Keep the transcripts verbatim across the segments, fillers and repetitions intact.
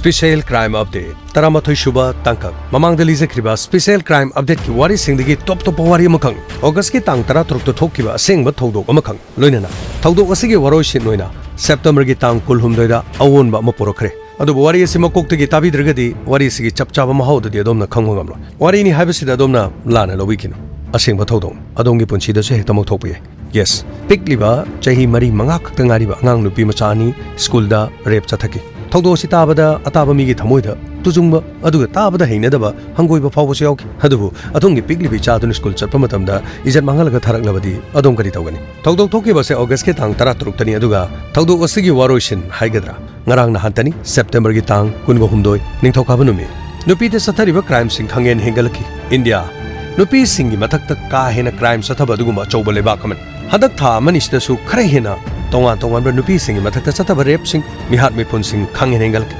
Special Crime Update, ꯇꯔꯥꯃꯥꯊꯣꯏ ꯁꯨꯕ ꯇꯥꯡꯀꯛ꯫ ꯃꯃꯥꯡꯗ ꯂꯤꯖꯈ꯭ꯔꯤꯕ Special Crime Updateꯀꯤ ꯋꯥꯔꯤꯁꯤꯡꯗꯒꯤ ꯇꯣꯞ ꯇꯣꯞꯄ ꯋꯥꯔꯤ ꯑꯃꯈꯛ꯫ Augustꯀꯤ ꯇꯥꯡ ꯇꯔꯥꯇꯔꯨꯛꯇ ꯊꯣꯛꯈꯤꯕ ꯑꯁꯦꯡꯕ ꯊꯧꯗꯣꯛ ꯑꯃꯈꯛ, ꯂꯣꯏꯅꯅ ꯊꯧꯗꯣꯛ ꯑꯁꯤꯒꯤ ꯋꯥꯔꯣꯏꯁꯤꯟ ꯑꯣꯏꯅ Septemberꯒꯤ ꯇꯥꯡ ꯀꯨꯟꯍꯨꯝꯗꯣꯏꯗ ꯑꯑꯣꯟꯕ ꯑꯃ ꯄꯨꯔꯛꯈ꯭ꯔꯦ꯫ ꯑꯗꯨꯕꯨ ꯋꯥꯔꯤ ꯑꯁꯤ ꯃꯀꯣꯛꯇꯒꯤ ꯇꯥꯕꯤꯗ꯭ꯔꯒꯗꯤ ꯋꯥꯔꯤ ꯑꯁꯤꯒꯤ ꯆꯞ ꯆꯥꯕ ꯃꯍꯥꯎ ꯑꯗꯨꯗꯤ ꯑꯗꯣꯝꯅ ꯈꯪꯕ ꯉꯝꯂꯣꯏ꯫ ꯋꯥꯔꯤꯅꯤ ꯍꯥꯏꯕꯁꯤꯗ ꯑꯗꯣꯝꯅ ꯂꯥꯟꯅ ꯂꯧꯕꯤꯈꯤꯅꯨ꯫ ꯑꯁꯦꯡꯕ ꯊꯧꯗꯣꯛ ꯑꯗꯣꯝꯒꯤ ꯄꯨꯟꯁꯤꯗꯁꯨ ꯍꯦꯛꯇꯃꯛ ꯊꯣꯛꯄ ꯌꯥꯏ꯫ Yes, ꯄꯤꯛꯂꯤꯕ ꯆꯍꯤ ꯃꯔꯤ ꯃꯉꯥ ꯈꯛꯇ ꯉꯥꯏꯔꯤꯕ ꯑꯉꯥꯡ ꯅꯨꯄꯤ ꯃꯆꯥ ꯑꯅꯤ ꯁ꯭ꯀꯨꯜꯗ ꯔꯦꯞ ꯆꯠꯊꯈꯤ꯫ ꯊꯧꯗꯣꯛ ꯑꯁꯤ ꯇꯥꯕꯗ ꯑꯇꯥꯕ ꯃꯤꯒꯤ ꯊꯃꯣꯏꯗ ꯇꯨꯖꯨꯡꯕ, ꯑꯗꯨꯒ ꯇꯥꯕꯗ ꯍꯩꯅꯗꯕ, ꯍꯪꯒꯣꯏꯕ ꯐꯥꯎꯕꯁꯨ ꯌꯥꯎꯈꯤ꯫ ꯑꯗꯨꯕꯨ ꯑꯗꯣꯝꯒꯤ ꯄꯤꯛꯂꯤꯕ ꯏꯆꯥ ꯑꯗꯨꯅ ꯁ꯭ꯀꯨꯜ ꯆꯠꯄ ꯃꯇꯝꯗ ꯏꯖꯠ ꯃꯥꯡꯍꯜꯂꯒ ꯊꯥꯔꯛꯂꯕꯗꯤ ꯑꯗꯣꯝ ꯀꯔꯤ ꯇꯧꯒꯅꯤ? ꯊꯧꯗꯣꯛ ꯊꯣꯛꯈꯤꯕ ꯑꯁꯤ Augustꯀꯤ ꯇꯥꯡ ꯇꯔꯥꯇꯔꯨꯛꯇꯅꯤ, ꯑꯗꯨꯒ ꯊꯧꯗꯣꯛ ꯑꯁꯤꯒꯤ ꯋꯥꯔꯣꯏꯁꯤꯟ ꯍꯥꯏꯒꯗ꯭ꯔꯥ, ꯉꯔꯥꯡ ꯅꯍꯥꯟꯇꯅꯤ, Septemberꯒꯤ ꯇꯥꯡ ꯀꯨꯟꯒ ꯍꯨꯝꯗꯣꯏ, ꯅꯤꯡꯊꯧꯀꯥꯕ ꯅꯨꯃꯤꯠ꯫ ꯅꯨꯄꯤꯗ ꯆꯠꯊꯔꯤꯕ crimeꯁꯤꯡ ꯈꯪꯍꯦꯟ ꯍꯦꯟꯒꯠꯂꯛꯈꯤ꯫ ꯏꯟꯗꯤꯌꯥ, ꯅꯨꯄꯤꯁꯤꯡꯒꯤ ꯃꯊꯛꯇ ꯀꯥ ꯍꯦꯟꯅ crime ꯆꯠꯊꯕ ꯑꯗꯨꯒꯨꯝꯕ ꯑꯆꯧꯕ ꯂꯩꯕꯥꯛ ꯑꯃꯅꯤ꯫ ꯍꯟꯗꯛ ꯊꯥ ꯑꯃꯅꯤꯁꯤꯗꯁꯨ ꯈꯔ ꯍꯦꯟꯅ ꯇꯣꯉꯥꯟ ꯇꯣꯉꯥꯟꯕ ꯅꯨꯄꯤꯁꯤꯡꯒꯤ ꯃꯊꯛꯇ ꯆꯠꯊꯕ ꯔꯦꯞꯁꯤꯡ, ꯃꯤꯍꯥꯠ ꯃꯤꯄꯨꯟꯁꯤꯡ ꯈꯪꯍꯦꯟ ꯍꯦꯟꯒꯠꯂꯛꯈꯤ꯫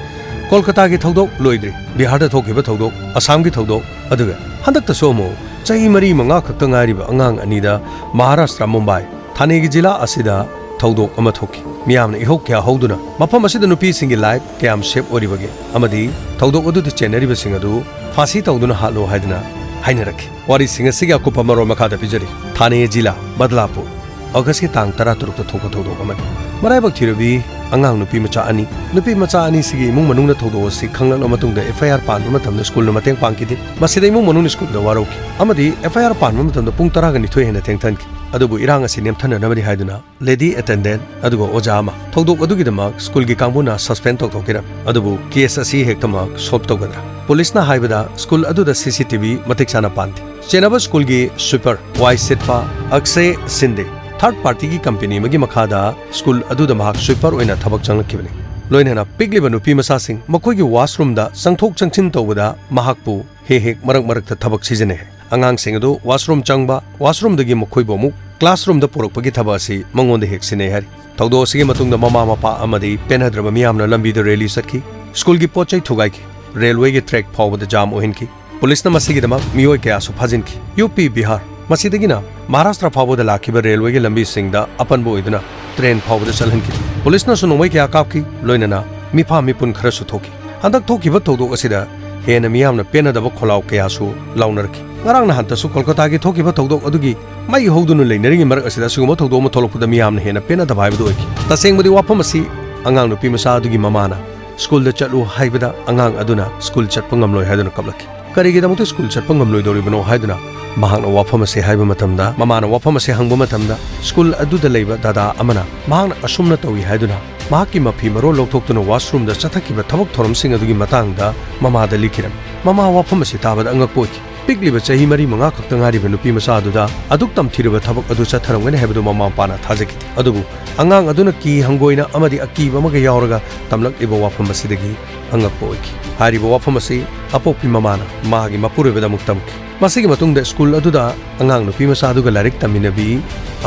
ꯀꯣꯜꯀꯇꯥꯒꯤ ꯊꯧꯗꯣꯛ ꯂꯣꯏꯗ꯭ꯔꯤ, ꯕꯤꯍꯥꯔꯗ ꯊꯣꯛꯈꯤꯕ ꯊꯧꯗꯣꯛ, ꯑꯁꯥꯝꯒꯤ ꯊꯧꯗꯣꯛ, ꯑꯗꯨꯒ ꯍꯟꯗꯛꯇꯁꯨ ꯑꯃꯨꯛ ꯆꯍꯤ ꯃꯔꯤ ꯃꯉꯥ ꯈꯛꯇ ꯉꯥꯏꯔꯤꯕ ꯑꯉꯥꯡ ꯑꯅꯤꯗ ꯃꯍꯥꯔꯥꯁꯇ꯭ꯔ ꯃꯨꯝꯕꯥꯏ, ꯊꯥꯅꯦꯒꯤ ꯖꯤꯂꯥ ꯑꯁꯤꯗ ꯊꯧꯗꯣꯛ ꯑꯃ ꯊꯣꯛꯈꯤ꯫ ꯃꯤꯌꯥꯝꯅ ꯏꯍꯧ ꯀꯌꯥ ꯍꯧꯗꯨꯅ ꯃꯐꯝ ꯑꯁꯤꯗ ꯅꯨꯄꯤꯁꯤꯡꯒꯤ life ꯀꯌꯥꯝ safe ꯑꯣꯏꯔꯤꯕꯒꯦ ꯑꯃꯗꯤ ꯊꯧꯗꯣꯛ ꯑꯗꯨꯗ ꯆꯦꯟꯅꯔꯤꯕꯁꯤꯡ ꯑꯗꯨ ꯐꯥꯁꯤ ꯇꯧꯗꯨꯅ ꯍꯥꯠꯂꯣ ꯍꯥꯏꯗꯨꯅ ꯍꯥꯏꯅꯔꯛꯈꯤ꯫ ꯋꯥꯔꯤꯁꯤꯡ ꯑꯁꯤꯒꯤ ꯑꯀꯨꯞꯄ ꯃꯔꯣꯜ ꯃꯈꯥꯗ ꯄꯤꯖꯔꯤ꯫ ꯊꯥꯅꯦ ꯖꯤꯂꯥ, ꯕꯗꯂꯥꯄꯨꯔ, Augustꯀꯤ ꯇꯥꯡ ꯇꯔꯥꯇꯔꯨꯛꯇ ꯊꯣꯛꯄ ꯊꯧꯗꯣꯛ ꯑꯃꯅꯤ꯫ ꯃꯔꯥꯏꯕꯛ ꯊꯤꯔꯕꯤ ꯑꯉꯥꯡ ꯅꯨꯄꯤ ꯃꯆꯥ ꯑꯅꯤ꯫ ꯅꯨꯄꯤ ꯃꯆꯥ ꯑꯅꯤꯁꯤꯒꯤ ꯏꯃꯨꯡ ꯃꯅꯨꯡꯅ ꯊꯧꯗꯣꯛ ꯑꯁꯤ ꯈꯪꯂꯛꯂꯕ ꯃꯇꯨꯡꯗ F I R ꯄꯥꯟꯕ ꯃꯇꯝꯗ ꯁ꯭ꯀꯨꯜꯅ ꯃꯇꯦꯡ ꯄꯥꯡꯈꯤꯗꯦ꯫ ꯃꯁꯤꯗ ꯏꯃꯨꯡ ꯃꯅꯨꯡꯅ ꯁ꯭ꯀꯨꯜꯗ ꯋꯥꯔꯧꯈꯤ ꯑꯃꯗꯤ F I R ꯄꯥꯟꯕ ꯃꯇꯝꯗ ꯄꯨꯡ ꯇꯔꯥꯒ ꯅꯤꯊꯣꯏ ꯍꯦꯟꯅ ꯊꯦꯡꯊꯍꯟꯈꯤ꯫ ꯑꯗꯨꯕꯨ ꯏꯔꯥꯡ ꯑꯁꯤ ꯅꯦꯝꯊꯅꯅꯕꯅꯤ ꯍꯥꯏꯗꯨꯅ lady attendant ꯑꯗꯨꯒ ꯑꯣꯖꯥ ꯑꯃ ꯊꯧꯗꯣꯛ ꯑꯗꯨꯒꯤꯗꯃꯛ ꯁ꯭ꯀꯨꯜꯒꯤ ꯀꯥꯡꯕꯨꯅ suspend ꯇꯧꯊꯣꯛꯈꯤꯔꯝꯃꯤ꯫ ꯑꯗꯨꯕꯨ case ꯑꯁꯤ ꯍꯦꯛꯇꯃꯛ solve ꯇꯧꯒꯗ꯭ꯔꯥ? ꯄꯨꯂꯤꯁꯅ ꯍꯥꯏꯕꯗ ꯁ꯭ꯀꯨꯜ ꯑꯗꯨꯗ C C T V ꯃꯇꯤꯛ ꯆꯥꯅ ꯄꯥꯟꯗꯦ꯫ ꯆꯦꯟꯅꯕ ꯁ꯭ꯀꯨꯜꯒꯤ sweeper, ꯋꯥꯏ ꯁꯤꯠꯄ ꯑꯛꯁꯦ ꯁꯤꯟꯗꯦ, third partyꯒꯤ company ꯑꯃꯒꯤ ꯃꯈꯥꯗ ꯁ꯭ꯀꯨꯜ ꯑꯗꯨꯗ ꯃꯍꯥꯛ sweeper ꯑꯣꯏꯅ ꯊꯕꯛ ꯆꯪꯂꯛꯈꯤꯕꯅꯤ꯫ ꯂꯣꯏꯅꯅ ꯄꯤꯛꯂꯤꯕ ꯅꯨꯄꯤ ꯃꯆꯥꯁꯤꯡ ꯃꯈꯣꯏꯒꯤ washroomꯗ ꯆꯪꯊꯣꯛ ꯆꯪꯁꯤꯟ ꯇꯧꯕꯗ ꯃꯍꯥꯛꯄꯨ ꯍꯦꯛ ꯍꯦꯛ ꯃꯔꯛ ꯃꯔꯛꯇ ꯊꯕꯛ ꯁꯤꯖꯤꯟꯅꯩ꯫ ꯑꯉꯥꯡꯁꯤꯡ ꯑꯗꯨ washroom ꯆꯪꯕ, washroomꯗꯒꯤ ꯃꯈꯣꯏꯕꯨ ꯑꯃꯨꯛ classroomꯗ ꯄꯨꯔꯛꯄꯒꯤ ꯊꯕꯛ ꯑꯁꯤ ꯃꯉꯣꯟꯗ ꯍꯦꯛ ꯁꯤꯟꯅꯩ ꯍꯥꯏꯔꯤ꯫ ꯊꯧꯗꯣꯛ ꯑꯁꯤꯒꯤ ꯃꯇꯨꯡꯗ ꯃꯃꯥ ꯃꯄꯥ ꯑꯃꯗꯤ ꯄꯦꯟꯅꯗ꯭ꯔꯕ ꯃꯤꯌꯥꯝꯅ ꯂꯝꯕꯤꯗ rally ꯆꯠꯈꯤ꯫ ꯁ꯭ꯀꯨꯜꯒꯤ ꯄꯣꯠ ꯆꯩ ꯊꯨꯒꯥꯏꯈꯤ꯫ Railwayꯒꯤ track ꯐꯥꯎꯕꯗ jam ꯑꯣꯏꯍꯟꯈꯤ꯫ ꯄꯨꯂꯤꯁꯅ ꯃꯁꯤꯒꯤꯗꯃꯛ ꯃꯤꯑꯣꯏ ꯀꯌꯥꯁꯨ ꯐꯥꯖꯤꯟꯈꯤ꯫ ꯌꯨ ꯄꯤ, ꯕꯤꯍꯥꯔ, ꯃꯁꯤꯗꯒꯤꯅ ꯃꯍꯥꯔꯥꯁꯇ꯭ꯔ ꯐꯥꯎꯕꯗ ꯂꯥꯛꯈꯤꯕ railwayꯒꯤ ꯂꯝꯕꯤꯁꯤꯡꯗ ꯑꯄꯟꯕ ꯑꯣꯏꯗꯨꯅ train ꯐꯥꯎꯕꯗ ꯆꯠꯍꯟꯈꯤ꯫ ꯄꯨꯂꯤꯁꯅꯁꯨ ꯅꯣꯡꯃꯩ ꯀꯌꯥ ꯀꯥꯞꯈꯤ, ꯂꯣꯏꯅꯅ ꯃꯤꯐꯥ ꯃꯤꯄꯨꯟ ꯈꯔꯁꯨ ꯊꯣꯛꯈꯤ꯫ ꯍꯟꯗꯛ ꯊꯣꯛꯈꯤꯕ ꯊꯧꯗꯣꯛ ꯑꯁꯤꯗ ꯍꯦꯟꯅ ꯃꯤꯌꯥꯝꯅ ꯄꯦꯟꯅꯗꯕ ꯈꯣꯜꯂꯥꯎ ꯀꯌꯥꯁꯨ ꯂꯥꯎꯅꯔꯛꯈꯤ꯫ ꯉꯔꯥꯡ ꯅꯍꯥꯟꯇꯁꯨ ꯀꯣꯜꯀꯇꯥꯒꯤ ꯊꯣꯛꯈꯤꯕ ꯊꯧꯗꯣꯛ ꯑꯗꯨꯒꯤ ꯃꯩ ꯍꯧꯗꯨꯅ ꯂꯩꯅꯔꯤꯉꯩ ꯃꯔꯛ ꯑꯁꯤꯗ ꯑꯁꯤꯒꯨꯝꯕ ꯊꯧꯗꯣꯛ ꯑꯃ ꯊꯣꯛꯂꯛꯄꯗ ꯃꯤꯌꯥꯝꯅ ꯍꯦꯟꯅ ꯄꯦꯟꯅꯗꯕ ꯍꯥꯏꯕꯗꯨ ꯑꯣꯏꯈꯤ꯫ ꯇꯁꯦꯡꯕꯗꯤ ꯋꯥꯐꯝ ꯑꯁꯤ ꯑꯉꯥꯡ ꯅꯨꯄꯤ ꯃꯆꯥ ꯑꯗꯨꯒꯤ ꯃꯃꯥꯅ ꯁ꯭ꯀꯨꯜꯗ ꯆꯠꯂꯨ ꯍꯥꯏꯕꯗ ꯑꯉꯥꯡ ꯑꯗꯨꯅ ꯁ꯭ꯀꯨꯜ ꯆꯠꯄ ꯉꯝꯂꯣꯏ ꯍꯥꯏꯗꯨꯅ ꯀꯞꯂꯛꯈꯤ꯫ ꯀꯔꯤꯒꯤꯗꯃꯛꯇ ꯁ꯭ꯀꯨꯜ ꯆꯠꯄ ꯉꯝꯂꯣꯏꯗꯧꯔꯤꯕꯅꯣ ꯍꯥꯏꯗꯨꯅ ꯃꯍꯥꯛꯅ ꯋꯥꯐꯝ ꯑꯁꯤ ꯍꯥꯏꯕ ꯃꯇꯝꯗ, ꯃꯃꯥꯅ ꯋꯥꯐꯝ ꯑꯁꯤ ꯍꯪꯕ ꯃꯇꯝꯗ, ꯁ꯭ꯀꯨꯜ ꯑꯗꯨꯗ ꯂꯩꯕ ꯗꯥꯗꯥ ꯑꯃꯅ ꯃꯍꯥꯛꯅ ꯑꯁꯨꯝꯅ ꯇꯧꯏ ꯍꯥꯏꯗꯨꯅ ꯃꯍꯥꯛꯀꯤ ꯃꯐꯤ ꯃꯔꯣꯜ ꯂꯧꯊꯣꯛꯇꯨꯅ ꯋꯥꯁꯔꯨꯝꯗ ꯆꯠꯊꯈꯤꯕ ꯊꯕꯛ ꯊꯧꯔꯝꯁꯤꯡ ꯑꯗꯨꯒꯤ ꯃꯇꯥꯡꯗ ꯃꯃꯥꯗ ꯂꯤꯈꯤꯔꯝꯃꯤ꯫ ꯃꯃꯥ ꯋꯥꯐꯝ ꯑꯁꯤ ꯇꯥꯕꯗ ꯑꯉꯛꯄ ꯑꯣꯏꯈꯤ꯫ ꯄꯤꯛꯂꯤꯕ ꯆꯍꯤ ꯃꯔꯤ ꯃꯉꯥ ꯈꯛꯇ ꯉꯥꯏꯔꯤꯕ ꯅꯨꯄꯤ ꯃꯆꯥ ꯑꯗꯨꯗ ꯑꯗꯨꯛ ꯇꯝꯊꯤꯔꯕ ꯊꯕꯛ ꯑꯗꯨ ꯆꯠꯊꯔꯝꯒꯅꯤ ꯍꯥꯏꯕꯗꯨ ꯃꯃꯥ ꯃꯄꯥꯅ ꯊꯥꯖꯈꯤꯗꯦ꯫ ꯑꯗꯨꯕꯨ ꯑꯉꯥꯡ ꯑꯗꯨꯅ ꯀꯤ ꯍꯪꯒꯣꯏꯅ ꯑꯃꯗꯤ ꯑꯀꯤꯕ ꯑꯃꯒ ꯌꯥꯎꯔꯒ ꯇꯝꯂꯛꯂꯤꯕ ꯋꯥꯐꯝ ꯑꯁꯤꯗꯒꯤ ꯑꯉꯛꯄ ꯑꯣꯏꯈꯤ꯫ ꯍꯥꯏꯔꯤꯕ ꯋꯥꯐꯝ ꯑꯁꯤ ꯑꯄꯣꯛꯄꯤ ꯃꯃꯥꯅ ꯃꯍꯥꯛꯀꯤ ꯃꯄꯨꯔꯣꯏꯕꯗ ꯑꯃꯨꯛ ꯇꯝꯈꯤ꯫ ꯃꯁꯤꯒꯤ ꯃꯇꯨꯡꯗ ꯁ꯭ꯀꯨꯜ ꯑꯗꯨꯗ ꯑꯉꯥꯡ ꯅꯨꯄꯤ ꯃꯆꯥ ꯑꯗꯨꯒ ꯂꯥꯏꯔꯤꯛ ꯇꯝꯃꯤꯟꯅꯕꯤ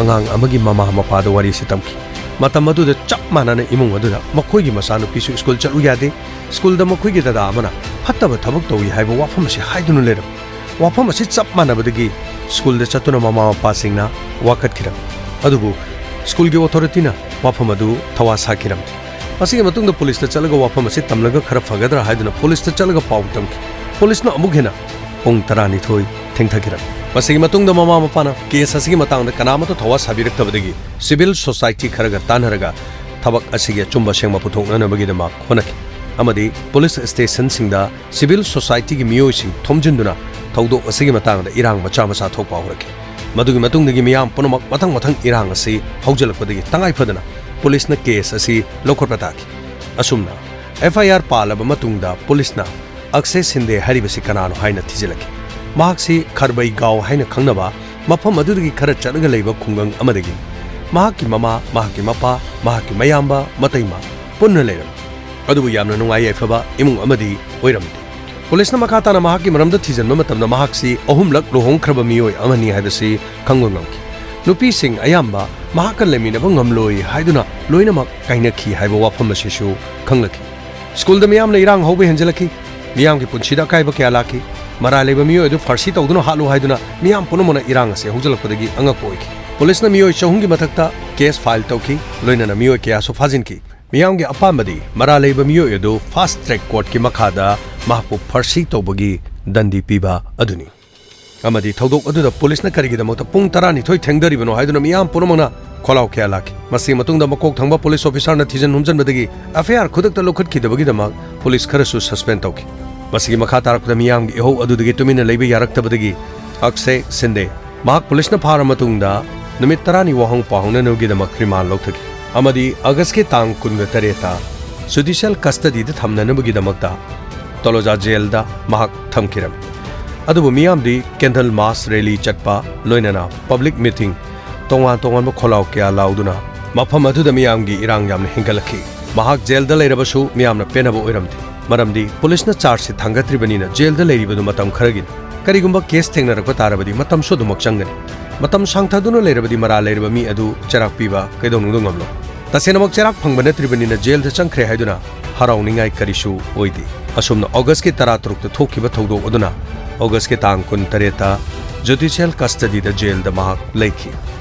ꯑꯉꯥꯡ ꯑꯃꯒꯤ ꯃꯃꯥ ꯃꯄꯥꯗ ꯋꯥꯔꯤ ꯑꯁꯤ ꯇꯝꯈꯤ꯫ ꯃꯇꯝ ꯑꯗꯨꯗ ꯆꯞ ꯃꯥꯟꯅꯅ ꯏꯃꯨꯡ ꯑꯗꯨꯗ ꯃꯈꯣꯏꯒꯤ ꯃꯆꯥꯅꯨꯄꯤꯁꯨ ꯁ꯭ꯀꯨꯜ ꯆꯠꯂꯨ ꯌꯥꯗꯦ, ꯁ꯭ꯀꯨꯜꯗ ꯃꯈꯣꯏꯒꯤ ꯗꯗꯥ ꯑꯃꯅ ꯐꯠꯇꯕ ꯊꯕꯛ ꯇꯧꯏ ꯍꯥꯏꯕ ꯋꯥꯐꯝ ꯑꯁꯤ ꯍꯥꯏꯗꯨꯅ ꯂꯩꯔꯝꯃꯤ꯫ ꯋꯥꯐꯝ ꯑꯁꯤ ꯆꯞ ꯃꯥꯟꯅꯕꯗꯒꯤ ꯁ꯭ꯀꯨꯜꯗ ꯆꯠꯇꯨꯅ ꯃꯃꯥ ꯃꯄꯥꯁꯤꯡꯅ ꯋꯥꯀꯠꯈꯤꯔꯝꯃꯤ꯫ ꯑꯗꯨꯕꯨ ꯁ꯭ꯀꯨꯜꯒꯤ ꯑꯣꯊꯣꯔꯤꯇꯤꯅ ꯋꯥꯐꯝ ꯑꯗꯨ ꯊꯋꯥ ꯁꯥꯈꯤꯔꯝꯗꯦ꯫ ꯃꯁꯤꯒꯤ ꯃꯇꯨꯡꯗ ꯄꯨꯂꯤꯁꯇ ꯆꯠꯂꯒ ꯋꯥꯐꯝ ꯑꯁꯤ ꯇꯝꯂꯒ ꯈꯔ ꯐꯒꯗ꯭ꯔꯥ ꯍꯥꯏꯗꯨꯅ ꯄꯨꯂꯤꯁꯇ ꯆꯠꯂꯒ ꯄꯥꯎ ꯇꯝꯈꯤ꯫ ꯄꯨꯂꯤꯁꯅ ꯑꯃꯨꯛ ꯍꯦꯟꯅ ꯄꯨꯡ ꯇꯔꯥꯅꯤꯊꯣꯏ ꯊꯦꯡꯊꯈꯤꯔꯝꯃꯤ꯫ ꯃꯁꯤꯒꯤ ꯃꯇꯨꯡꯗ ꯃꯃꯥ ꯃꯄꯥꯅ ꯀꯦꯁ ꯑꯁꯤꯒꯤ ꯃꯇꯥꯡꯗ ꯀꯅꯥꯃꯠꯇ ꯊꯋꯥ ꯁꯥꯕꯤꯔꯛꯇꯕꯗꯒꯤ ꯁꯤꯚꯤꯜ ꯁꯣꯁꯥꯏꯇꯤ ꯈꯔꯒ ꯇꯥꯟꯅꯔꯒ ꯊꯕꯛ ꯑꯁꯤꯒꯤ ꯑꯆꯨꯝꯕ ꯑꯁꯦꯡꯕ ꯄꯨꯊꯣꯛꯅꯅꯕꯒꯤꯗꯃꯛ ꯍꯣꯠꯅꯈꯤ ꯑꯃꯗꯤ ꯄꯨꯂꯤꯁ ꯁ꯭ꯇꯦꯁꯟꯁꯤꯡꯗ ꯁꯤꯚꯤꯜ ꯁꯣꯁꯥꯏꯇꯤꯒꯤ ꯃꯤꯑꯣꯏꯁꯤꯡ ꯊꯣꯝꯖꯤꯟꯗꯨꯅ ꯊꯧꯗꯣꯛ ꯑꯁꯤꯒꯤ ꯃꯇꯥꯡꯗ ꯏꯔꯥꯡ ꯃꯆꯥ ꯃꯆꯥ ꯊꯣꯛꯄ ꯍꯧꯔꯛꯈꯤ꯫ ꯃꯗꯨꯒꯤ ꯃꯇꯨꯡꯗꯒꯤ ꯃꯤꯌꯥꯝ ꯄꯨꯝꯅꯃꯛ ꯃꯊꯪ ꯃꯊꯪ ꯏꯔꯥꯡ ꯑꯁꯤ ꯍꯧꯖꯤꯜꯂꯛꯄꯗꯒꯤ ꯇꯉꯥꯏ ꯐꯗꯅ ꯄꯨꯂꯤꯁꯅ ꯀꯦꯁ ꯑꯁꯤ ꯂꯧꯈꯠꯄ ꯇꯥꯈꯤ꯫ ꯑꯁꯨꯝꯅ ꯑꯦꯐ ꯑꯥꯏ ꯑꯥꯔ ꯄꯥꯜꯂꯕ ꯃꯇꯨꯡꯗ ꯄꯨꯂꯤꯁꯅ ꯑꯛꯁꯦ ꯁꯤꯟꯗꯦ ꯍꯥꯏꯔꯤꯕꯁꯤ ꯀꯅꯥꯅꯣ ꯍꯥꯏꯅ ꯊꯤꯖꯤꯜꯂꯛꯈꯤ꯫ ꯃꯍꯥꯛꯁꯤ ꯈꯔꯕꯩꯒꯥꯎ ꯍꯥꯏꯅ ꯈꯪꯅꯕ ꯃꯐꯝ ꯑꯗꯨꯗꯒꯤ ꯈꯔ ꯆꯠꯂꯒ ꯂꯩꯕ ꯈꯨꯡꯒꯪ ꯑꯃꯗꯒꯤ꯫ ꯃꯍꯥꯛꯀꯤ ꯃꯃꯥ, ꯃꯍꯥꯛꯀꯤ ꯃꯄꯥ, ꯃꯍꯥꯛꯀꯤ ꯃꯌꯥꯝꯕ, ꯃꯇꯩꯃ ꯄꯨꯟꯅ ꯂꯩꯔꯝꯃꯤ꯫ ꯑꯗꯨꯕꯨ ꯌꯥꯝꯅ ꯅꯨꯡꯉꯥꯏ ꯌꯥꯏꯐꯕ ꯏꯃꯨꯡ ꯑꯃꯗꯤ ꯑꯣꯏꯔꯝꯗꯦ꯫ ꯄꯨꯂꯤꯁꯅ ꯃꯈꯥ ꯇꯥꯅ ꯃꯍꯥꯛꯀꯤ ꯃꯔꯝꯗ ꯊꯤꯖꯤꯟꯕ ꯃꯇꯝꯗ ꯃꯍꯥꯛꯁꯤ ꯑꯍꯨꯝꯂꯛ ꯂꯨꯍꯣꯡꯈ꯭ꯔꯕ ꯃꯤꯑꯣꯏ ꯑꯃꯅꯤ ꯍꯥꯏꯕꯁꯤ ꯈꯪꯕ ꯉꯝꯈꯤ꯫ ꯅꯨꯄꯤꯁꯤꯡ ꯑꯌꯥꯝꯕ ꯃꯍꯥꯛꯀ ꯂꯩꯃꯤꯟꯅꯕ ꯉꯝꯂꯣꯏ ꯍꯥꯏꯗꯨꯅ ꯂꯣꯏꯅꯃꯛ ꯀꯥꯏꯅꯈꯤ ꯍꯥꯏꯕ ꯋꯥꯐꯝ ꯑꯁꯤꯁꯨ ꯈꯪꯂꯛꯈꯤ꯫ ꯁ꯭ꯀꯨꯜꯗ ꯃꯤꯌꯥꯝꯅ ꯏꯔꯥꯡ ꯍꯧꯕ ꯍꯦꯟꯖꯤꯜꯂꯛꯈꯤ꯫ ꯃꯤꯌꯥꯝꯒꯤ ꯄꯨꯟꯁꯤꯗ ꯑꯀꯥꯏꯕ ꯀꯌꯥ ꯂꯥꯛꯈꯤ꯫ ꯃꯔꯥꯜ ꯂꯩꯕ ꯃꯤꯑꯣꯏ ꯑꯗꯨ ꯐꯥꯔꯁꯤ ꯇꯧꯗꯨꯅ ꯍꯥꯠꯂꯨ ꯍꯥꯏꯗꯨꯅ ꯃꯤꯌꯥꯝ ꯄꯨꯝꯅꯃꯛꯅ ꯏꯔꯥꯡ ꯑꯁꯤ ꯍꯧꯖꯤꯜꯂꯛꯄꯗꯒꯤ ꯑꯉꯛꯄ ꯑꯣꯏꯈꯤ꯫ ꯄꯨꯂꯤꯁꯅ ꯃꯤꯑꯣꯏ ꯆꯍꯨꯝꯒꯤ ꯃꯊꯛꯇ ꯀꯦꯁ ꯐꯥꯏꯜ ꯇꯧꯈꯤ, ꯂꯣꯏꯅꯅ ꯃꯤꯑꯣꯏ ꯀꯌꯥꯁꯨ ꯐꯥꯖꯤꯟꯈꯤ꯫ ꯃꯤꯌꯥꯝꯒꯤ ꯑꯄꯥꯝꯕꯗꯤ ꯃꯔꯥꯜ ꯂꯩꯕ ꯃꯤꯑꯣꯏ ꯑꯗꯨ ꯐꯥꯁꯠ ꯇ꯭ꯔꯦꯛ ꯀꯣꯔꯠꯀꯤ ꯃꯈꯥꯗ ꯃꯍꯥꯛꯄꯨ ꯐꯥꯁꯤ ꯇꯧꯕꯒꯤ ꯗꯟꯗꯤ ꯄꯤꯕ ꯑꯗꯨꯅꯤ꯫ ꯑꯃꯗꯤ ꯊꯧꯗꯣꯛ ꯑꯗꯨꯗ ꯄꯨꯂꯤꯁꯅ ꯀꯔꯤꯒꯤꯗꯃꯛꯇ ꯄꯨꯡ ꯇꯔꯥꯅꯤꯊꯣꯏ ꯊꯦꯡꯊꯔꯤꯕꯅꯣ ꯍꯥꯏꯗꯨꯅ ꯃꯤꯌꯥꯝ ꯄꯨꯝꯅꯃꯛꯅ ꯈꯣꯜꯂꯥꯎ ꯀꯌꯥ ꯂꯥꯛꯈꯤ꯫ ꯃꯁꯤꯒꯤ ꯃꯇꯨꯡꯗ ꯃꯀꯣꯛ ꯊꯪꯕ ꯄꯨꯂꯤꯁ ꯑꯣꯐꯤꯁꯥꯔꯅ ꯊꯤꯖꯤꯟ ꯍꯨꯝꯖꯤꯟꯕꯗꯒꯤ ꯑꯦꯐ ꯑꯥꯏ ꯑꯥꯔ ꯈꯨꯗꯛꯇ ꯂꯧꯈꯠꯈꯤꯗꯕꯒꯤꯗꯃꯛ ꯄꯨꯂꯤꯁ ꯈꯔꯁꯨ ꯁꯁꯄꯦꯟ ꯇꯧꯈꯤ꯫ ꯃꯁꯤꯒꯤ ꯃꯈꯥ ꯇꯥꯔꯛꯄꯗ ꯃꯤꯌꯥꯝꯒꯤ ꯏꯍꯧ ꯑꯗꯨꯗꯒꯤ ꯇꯨꯃꯤꯟꯅ ꯂꯩꯕ ꯌꯥꯔꯛꯇꯕꯗꯒꯤ ꯑꯛꯁꯦ ꯁꯤꯟꯗꯦ ꯃꯍꯥꯛ ꯄꯨꯂꯤꯁꯅ ꯐꯥꯔ ꯃꯇꯨꯡꯗ ꯅꯨꯃꯤꯠ ꯇꯔꯥꯅꯤ ꯋꯥꯍꯪ ꯄꯥꯎꯍꯪꯅꯅꯕꯒꯤꯗꯃꯛ ꯔꯤꯃꯥꯟ ꯂꯧꯊꯈꯤ ꯑꯃꯗꯤ ꯑꯒꯁꯀꯤ ꯇꯥꯡ ꯀꯨꯟꯒ ꯇꯔꯦꯠꯇ ꯖꯨꯗꯤꯁꯤꯌꯦꯜ ꯀꯁꯇꯗꯤꯗ ꯊꯝꯅꯅꯕꯒꯤꯗꯃꯛꯇ ꯇꯣꯂꯣꯖꯥ ꯖꯦꯜꯗ ꯃꯍꯥꯛ ꯊꯝꯈꯤꯔꯝꯃꯤ꯫ ꯑꯗꯨꯕꯨ ꯃꯤꯌꯥꯝꯗꯤ ꯀꯦꯟꯗꯜ ꯃꯥꯔꯆ ꯔꯦꯂꯤ ꯆꯠꯄ, ꯂꯣꯏꯅꯅ ꯄꯕ꯭ꯂꯤꯛ ꯃꯤꯇꯤꯡ, ꯇꯣꯉꯥꯟ ꯇꯣꯉꯥꯟꯕ ꯈꯣꯜꯂꯥꯎ ꯀꯌꯥ ꯂꯥꯎꯗꯨꯅ ꯃꯐꯝ ꯑꯗꯨꯗ ꯃꯤꯌꯥꯝꯒꯤ ꯏꯔꯥꯡ ꯌꯥꯝꯅ ꯍꯦꯟꯒꯠꯂꯛꯈꯤ꯫ ꯃꯍꯥꯛ ꯖꯦꯜꯗ ꯂꯩꯔꯕꯁꯨ ꯃꯤꯌꯥꯝꯅ ꯄꯦꯟꯅꯕ ꯑꯣꯏꯔꯝꯗꯦ, ꯃꯔꯝꯗꯤ ꯄꯨꯂꯤꯁꯅ ꯆꯥꯔꯖꯁꯤ ꯊꯥꯡꯒꯠꯇ꯭ꯔꯤꯕꯅꯤꯅ ꯖꯦꯜꯗ ꯂꯩꯔꯤꯕꯗꯨ ꯃꯇꯝ ꯈꯔꯒꯤꯅꯤ꯫ ꯀꯔꯤꯒꯨꯝꯕ ꯀꯦꯁ ꯊꯦꯡꯅꯔꯛꯄ ꯇꯥꯔꯕꯗꯤ ꯃꯇꯝꯁꯨ ꯑꯗꯨꯃꯛ ꯆꯪꯒꯅꯤ꯫ ꯃꯇꯝ ꯁꯥꯡꯊꯗꯨꯅ ꯂꯩꯔꯕꯗꯤ ꯃꯔꯥꯜ ꯂꯩꯔꯕ ꯃꯤ ꯑꯗꯨ ꯆꯩꯔꯥꯛ ꯄꯤꯕ ꯀꯩꯗꯧꯅꯨꯡꯗ ꯉꯝꯂꯣꯏ꯫ ꯇꯁꯦꯡꯅꯃꯛ ꯆꯩꯔꯥꯛ ꯐꯪꯕ ꯅꯠꯇ꯭ꯔꯤꯕꯅꯤꯅ ꯖꯦꯜꯗ ꯆꯪꯈ꯭ꯔꯦ ꯍꯥꯏꯗꯨꯅ ꯍꯔꯥꯎꯅꯤꯡꯉꯥꯏ ꯀꯔꯤꯁꯨ ꯑꯣꯏꯗꯦ꯫ ꯑꯁꯨꯝꯅ ꯑꯣꯒꯁꯀꯤ ꯇꯔꯥꯇꯔꯨꯛꯇ ꯊꯣꯛꯈꯤꯕ ꯊꯧꯗꯣꯛ ꯑꯗꯨꯅ ꯑꯣꯒꯁꯀꯤ ꯇꯥꯡ ꯀꯨꯟꯇꯔꯦꯠꯇ ꯖꯨꯗꯤꯁꯤꯌꯦꯜ ꯀꯁꯇꯗꯤꯗ ꯖꯦꯜꯗ ꯃꯍꯥꯛ ꯂꯩꯈꯤ꯫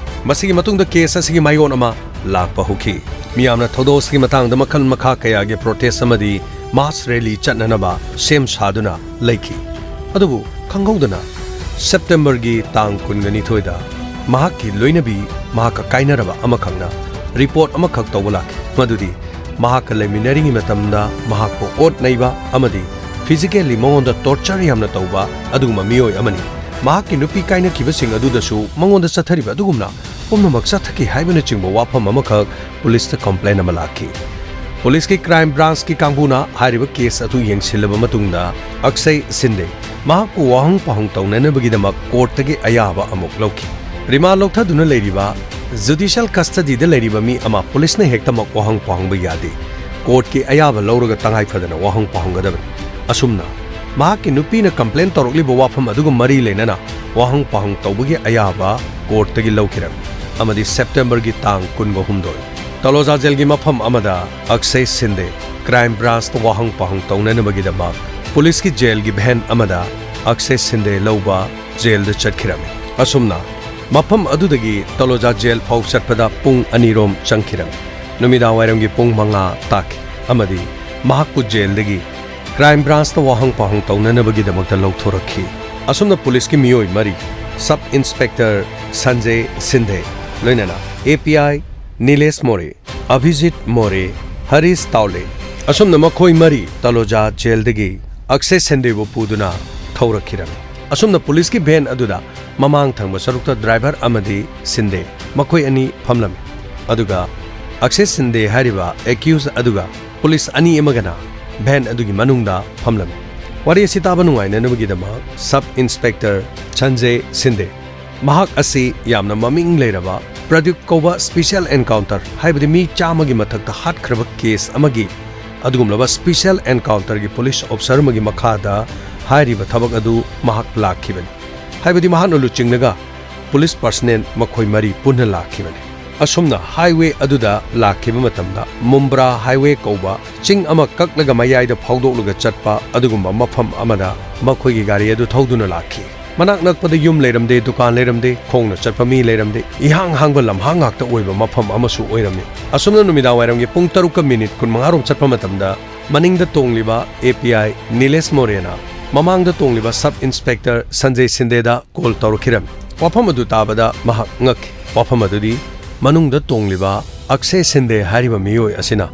ꯃꯁꯤꯒꯤ ꯃꯇꯨꯡꯗ ꯀꯦꯁ ꯑꯁꯤꯒꯤ ꯃꯥꯏꯑꯣꯟ ꯑꯃ ꯂꯥꯛꯄ ꯍꯧꯈꯤ꯫ ꯃꯤꯌꯥꯝꯅ ꯊꯧꯗꯣꯛ ꯑꯁꯤꯒꯤ ꯃꯇꯥꯡꯗ ꯃꯈꯜ ꯃꯈꯥ ꯀꯌꯥꯒꯤ ꯄ꯭ꯔꯣꯇꯦꯁ ꯑꯃꯗꯤ ꯃꯥꯁ ꯔꯦꯂꯤ ꯆꯠꯅꯅꯕ ꯁꯦꯝ ꯁꯥꯗꯨꯅ ꯂꯩꯈꯤ꯫ ꯑꯗꯨꯕꯨ ꯈꯪꯍꯧꯗꯅ ꯁꯦꯞꯇꯦꯝꯕꯔꯒꯤ ꯇꯥꯡ ꯀꯨꯟꯒ ꯅꯤꯊꯣꯏꯗ ꯃꯍꯥꯛꯀꯤ ꯂꯣꯏꯅꯕꯤ, ꯃꯍꯥꯛꯀ ꯀꯥꯏꯅꯔꯕ ꯑꯃꯈꯛꯅ ꯔꯤꯄꯣꯔꯠ ꯑꯃꯈꯛ ꯇꯧꯕ ꯂꯥꯛꯈꯤ, ꯃꯗꯨꯗꯤ ꯃꯍꯥꯛꯀ ꯂꯩꯃꯤꯟꯅꯔꯤꯉꯩ ꯃꯇꯝꯗ ꯃꯍꯥꯛꯄꯨ ꯑꯣꯠ ꯅꯩꯕ ꯑꯃꯗꯤ ꯐꯤꯖꯤꯀꯦꯜꯂꯤ ꯃꯉꯣꯟꯗ ꯇꯣꯔꯆꯔ ꯌꯥꯝꯅ ꯇꯧꯕ ꯑꯗꯨꯒꯨꯝꯕ ꯃꯤꯑꯣꯏ ꯑꯃꯅꯤ꯫ ꯃꯍꯥꯛꯀꯤ ꯅꯨꯄꯤ ꯀꯥꯏꯅꯈꯤꯕꯁꯤꯡ ꯑꯗꯨꯗꯁꯨ ꯃꯉꯣꯟꯗ ꯆꯠꯊꯔꯤꯕ ꯑꯗꯨꯒꯨꯝꯅ ꯄꯨꯝꯅꯃꯛ ꯆꯠꯊꯈꯤ ꯍꯥꯏꯕꯅꯆꯤꯡꯕ ꯋꯥꯐꯝ ꯑꯃꯈꯛ ꯄꯨꯂꯤꯁꯇ ꯀꯝꯄ꯭ꯂꯦꯟ ꯑꯃ ꯂꯥꯛꯈꯤ꯫ ꯄꯨꯂꯤꯁꯀꯤ ꯀ꯭ꯔꯥꯏꯝ ꯕ꯭ꯔꯥꯟꯁꯀꯤ ꯀꯥꯡꯕꯨꯅ ꯍꯥꯏꯔꯤꯕ ꯀꯦꯁ ꯑꯗꯨ ꯌꯦꯡꯁꯤꯜꯂꯕ ꯃꯇꯨꯡꯗ ꯑꯛꯁꯩ ꯁꯤꯟꯗꯦ ꯃꯍꯥꯛꯄꯨ ꯋꯥꯍꯪ ꯄꯥꯎꯍꯪ ꯇꯧꯅꯅꯕꯒꯤꯗꯃꯛ ꯀꯣꯔꯠꯇꯒꯤ ꯑꯌꯥꯕ ꯑꯃꯨꯛ ꯂꯧꯈꯤ꯫ ꯔꯤꯃꯥꯟ ꯂꯧꯊꯗꯨꯅ ꯂꯩꯔꯤꯕ, ꯖꯨꯗꯤꯁꯤꯌꯦꯜ ꯀꯁꯇꯗꯤꯗ ꯂꯩꯔꯤꯕ ꯃꯤ ꯑꯃ ꯄꯨꯂꯤꯁꯅ ꯍꯦꯛꯇꯃꯛ ꯋꯥꯍꯪ ꯄꯥꯎꯍꯪꯕ ꯌꯥꯗꯦ꯫ ꯀꯣꯔꯠꯀꯤ ꯑꯌꯥꯕ ꯂꯧꯔꯒ ꯇꯉꯥꯏ ꯐꯗꯅ ꯋꯥꯍꯪ ꯄꯥꯎꯍꯪꯒꯗꯕꯅꯤ꯫ ꯑꯁꯨꯝꯅ ꯃꯍꯥꯛꯀꯤ ꯅꯨꯄꯤꯅ ꯀꯝꯄ꯭ꯂꯦꯟ ꯇꯧꯔꯛꯂꯤꯕ ꯋꯥꯐꯝ ꯑꯗꯨꯒ ꯃꯔꯤ ꯂꯩꯅꯅ ꯋꯥꯍꯪ ꯄꯥꯎꯍꯪ ꯇꯧꯕꯒꯤ ꯑꯌꯥꯕ ꯀꯣꯔꯠꯇꯒꯤ ꯂꯧꯈꯤꯔꯝꯃꯤ ꯑꯃꯗꯤ ꯁꯦꯞꯇꯦꯝꯕꯔꯒꯤ ꯇꯥꯡ ꯀꯨꯟꯒ ꯍꯨꯝꯗꯣꯏ, ꯇꯂꯣꯖꯥ ꯖꯦꯜꯒꯤ ꯃꯐꯝ ꯑꯃꯗ ꯑꯛꯁꯩ ꯁꯤꯟꯗꯦ ꯀ꯭ꯔꯥꯏꯝ ꯕ꯭ꯔꯥꯟꯁꯇ ꯋꯥꯍꯪ ꯄꯥꯎꯍꯪ ꯇꯧꯅꯅꯕꯒꯤꯗꯃꯛ ꯄꯨꯂꯤꯁꯀꯤ ꯖꯦꯜꯒꯤ ꯚꯦꯟ ꯑꯃꯗ ꯑꯛꯁꯩ ꯁꯤꯟꯗꯦ ꯂꯧꯕ ꯖꯦꯜꯗ ꯆꯠꯈꯤꯔꯝꯃꯤ꯫ ꯑꯁꯨꯝꯅ ꯃꯐꯝ ꯑꯗꯨꯗꯒꯤ ꯇꯂꯣꯖꯥ ꯖꯦꯜ ꯐꯥꯎ ꯆꯠꯄꯗ ꯄꯨꯡ ꯑꯅꯤꯔꯣꯝ ꯆꯪꯈꯤꯔꯝꯃꯤ꯫ ꯅꯨꯃꯤꯗꯥꯡꯋꯥꯏꯔꯝꯒꯤ ꯄꯨꯡ ꯃꯉꯥ ꯇꯥꯈꯤ ꯑꯃꯗꯤ ꯃꯍꯥꯛꯄꯨ ꯖꯦꯜꯗꯒꯤ ꯀ꯭ꯔꯥꯏꯝ ꯕ꯭ꯔꯥꯟꯆꯇ ꯋꯥꯍꯪ ꯄꯥꯎꯍꯪ ꯇꯧꯅꯅꯕꯒꯤꯗꯃꯛꯇ ꯂꯧꯊꯣꯔꯛꯈꯤ꯫ ꯑꯁꯨꯝꯅ ꯄꯨꯂꯤꯁꯀꯤ ꯃꯤꯑꯣꯏ ꯃꯔꯤ, ꯁꯕ ꯏꯟꯁꯄꯦꯛꯇꯔ ꯁꯟꯖꯦ ꯁꯤꯟꯗꯦ, ꯂꯣꯏꯅꯅ ꯑꯦ ꯄꯤ ꯑꯥꯏ ꯅꯤꯂꯦꯁ ꯃꯣꯔꯦ, ꯑꯚꯤꯖꯤꯠ ꯃꯣꯔꯦ, ꯍꯔꯤꯁ ꯇꯥꯎꯂꯦ, ꯑꯁꯨꯝꯅ ꯃꯈꯣꯏ ꯃꯔꯤ ꯇꯂꯣꯖꯥ ꯖꯦꯜꯗꯒꯤ ꯑꯛꯁꯦ ꯁꯤꯟꯗꯦꯕꯨ ꯄꯨꯗꯨꯅ ꯊꯧꯔꯛꯈꯤꯔꯝꯃꯤ꯫ ꯑꯁꯨꯝꯅ ꯄꯨꯂꯤꯁꯀꯤ ꯚꯦꯟ ꯑꯗꯨꯗ ꯃꯃꯥꯡ ꯊꯪꯕ ꯁꯔꯨꯛꯇ ꯗ꯭ꯔꯥꯏꯚꯔ ꯑꯃꯗꯤ ꯁꯤꯟꯗꯦ, ꯃꯈꯣꯏ ꯑꯅꯤ ꯐꯝꯂꯝꯃꯤ꯫ ꯑꯗꯨꯒ ꯑꯛꯁꯦ ꯁꯤꯟꯗꯦ ꯍꯥꯏꯔꯤꯕ ꯑꯦꯀ꯭ꯌꯨꯖ ꯑꯗꯨꯒ ꯄꯨꯂꯤꯁ ꯑꯅꯤ ꯑꯃꯒꯅ ꯚꯦꯟ ꯑꯗꯨꯒꯤ ꯃꯅꯨꯡꯗ ꯐꯝꯂꯝꯃꯤ꯫ ꯋꯥꯔꯤ ꯑꯁꯤ ꯇꯥꯕ ꯅꯨꯡꯉꯥꯏꯅꯅꯕꯒꯤꯗꯃꯛ ꯁꯕ ꯏꯟꯁꯄꯦꯛꯇꯔ ꯁꯟꯖꯦ ꯁꯤꯟꯗꯦ, ꯃꯍꯥꯛ ꯑꯁꯤ ꯌꯥꯝꯅ ꯃꯃꯤꯡ ꯂꯩꯔꯕ ꯄ꯭ꯔꯗ꯭ꯌꯨꯠ ꯀꯧꯕ ꯁ꯭ꯄꯦꯁꯤꯌꯦꯜ ꯑꯦꯟꯀꯥꯎꯟꯇꯔ ꯍꯥꯏꯕꯗꯤ ꯃꯤ ꯆꯥꯝꯃꯒꯤ ꯃꯊꯛꯇ ꯍꯥꯠꯈ꯭ꯔꯕ ꯀꯦꯁ ꯑꯃꯒꯤ ꯑꯗꯨꯒꯨꯝꯂꯕ ꯁ꯭ꯄꯦꯁꯤꯌꯦꯜ ꯑꯦꯟꯀꯥꯎꯟꯇꯔꯒꯤ ꯄꯨꯂꯤꯁ ꯑꯣꯐꯤꯁꯔ ꯑꯃꯒꯤ ꯃꯈꯥꯗ ꯍꯥꯏꯔꯤꯕ ꯊꯕꯛ ꯑꯗꯨ ꯃꯍꯥꯛ ꯂꯥꯛꯈꯤꯕꯅꯤ꯫ ꯍꯥꯏꯕꯗꯤ ꯃꯍꯥꯛꯅ ꯂꯨꯆꯤꯡꯂꯒ ꯄꯨꯂꯤꯁ ꯄꯔꯁꯅꯦꯜ ꯃꯈꯣꯏ ꯃꯔꯤ ꯄꯨꯟꯅ ꯂꯥꯛꯈꯤꯕꯅꯤ꯫ ꯑꯁꯨꯝꯅ ꯍꯥꯏꯋꯦ ꯑꯗꯨꯗ ꯂꯥꯛꯈꯤꯕ ꯃꯇꯝꯗ ꯃꯨꯝꯕ꯭ꯔꯥ ꯍꯥꯏꯋꯦ ꯀꯧꯕ ꯆꯤꯡ ꯑꯃ ꯀꯛꯂꯒ ꯃꯌꯥꯏꯗ ꯐꯥꯎꯗꯣꯛꯂꯒ ꯆꯠꯄ ꯑꯗꯨꯒꯨꯝꯕ ꯃꯐꯝ ꯑꯃꯗ ꯃꯈꯣꯏꯒꯤ ꯒꯥꯔꯤ ꯑꯗꯨ ꯊꯧꯗꯨꯅ ꯂꯥꯛꯈꯤ꯫ ꯃꯅꯥꯛ ꯅꯛꯄꯗ ꯌꯨꯝ ꯂꯩꯔꯝꯗꯦ, ꯗꯨꯀꯥꯟ ꯂꯩꯔꯝꯗꯦ, ꯈꯣꯡꯅ ꯆꯠꯄ ꯃꯤ ꯂꯩꯔꯝꯗꯦ, ꯏꯍꯥꯡ ꯍꯥꯡꯕ ꯂꯝꯍꯥꯡ ꯉꯥꯛꯇ ꯑꯣꯏꯕ ꯃꯐꯝ ꯑꯃꯁꯨ ꯑꯣꯏꯔꯝꯃꯤ꯫ ꯑꯁꯨꯝꯅ ꯅꯨꯃꯤꯗꯥꯡ ꯋꯥꯏꯔꯝꯒꯤ ꯄꯨꯡ ꯇꯔꯨꯛꯀ ꯃꯤꯅꯤꯠ ꯀꯨꯟꯃꯉꯥ ꯔꯣꯝ ꯆꯠꯄ ꯃꯇꯝꯗ ꯃꯅꯤꯡꯗ ꯇꯣꯡꯂꯤꯕ ꯑꯦ ꯄꯤ ꯑꯥꯏ ꯅꯤꯂꯦꯁ ꯃꯣꯔꯦꯅ ꯃꯃꯥꯡꯗ ꯇꯣꯡꯂꯤꯕ ꯁꯕ ꯏꯟꯁꯄꯦꯛꯇꯔ ꯁꯟꯖꯦ ꯁꯤꯟꯗꯦꯗ ꯀꯣꯜ ꯇꯧꯔꯛꯈꯤꯔꯝꯃꯤ꯫ ꯋꯥꯐꯝ ꯑꯗꯨ ꯇꯥꯕꯗ ꯃꯍꯥꯛ ꯉꯛꯈꯤ꯫ ꯋꯥꯐꯝ ꯑꯗꯨꯗꯤ ꯃꯅꯨꯡꯗ ꯇꯣꯡꯂꯤꯕ ꯑꯛꯁꯦ ꯁꯤꯟꯗꯦ ꯍꯥꯏꯔꯤꯕ ꯃꯤꯑꯣꯏ ꯑꯁꯤꯅ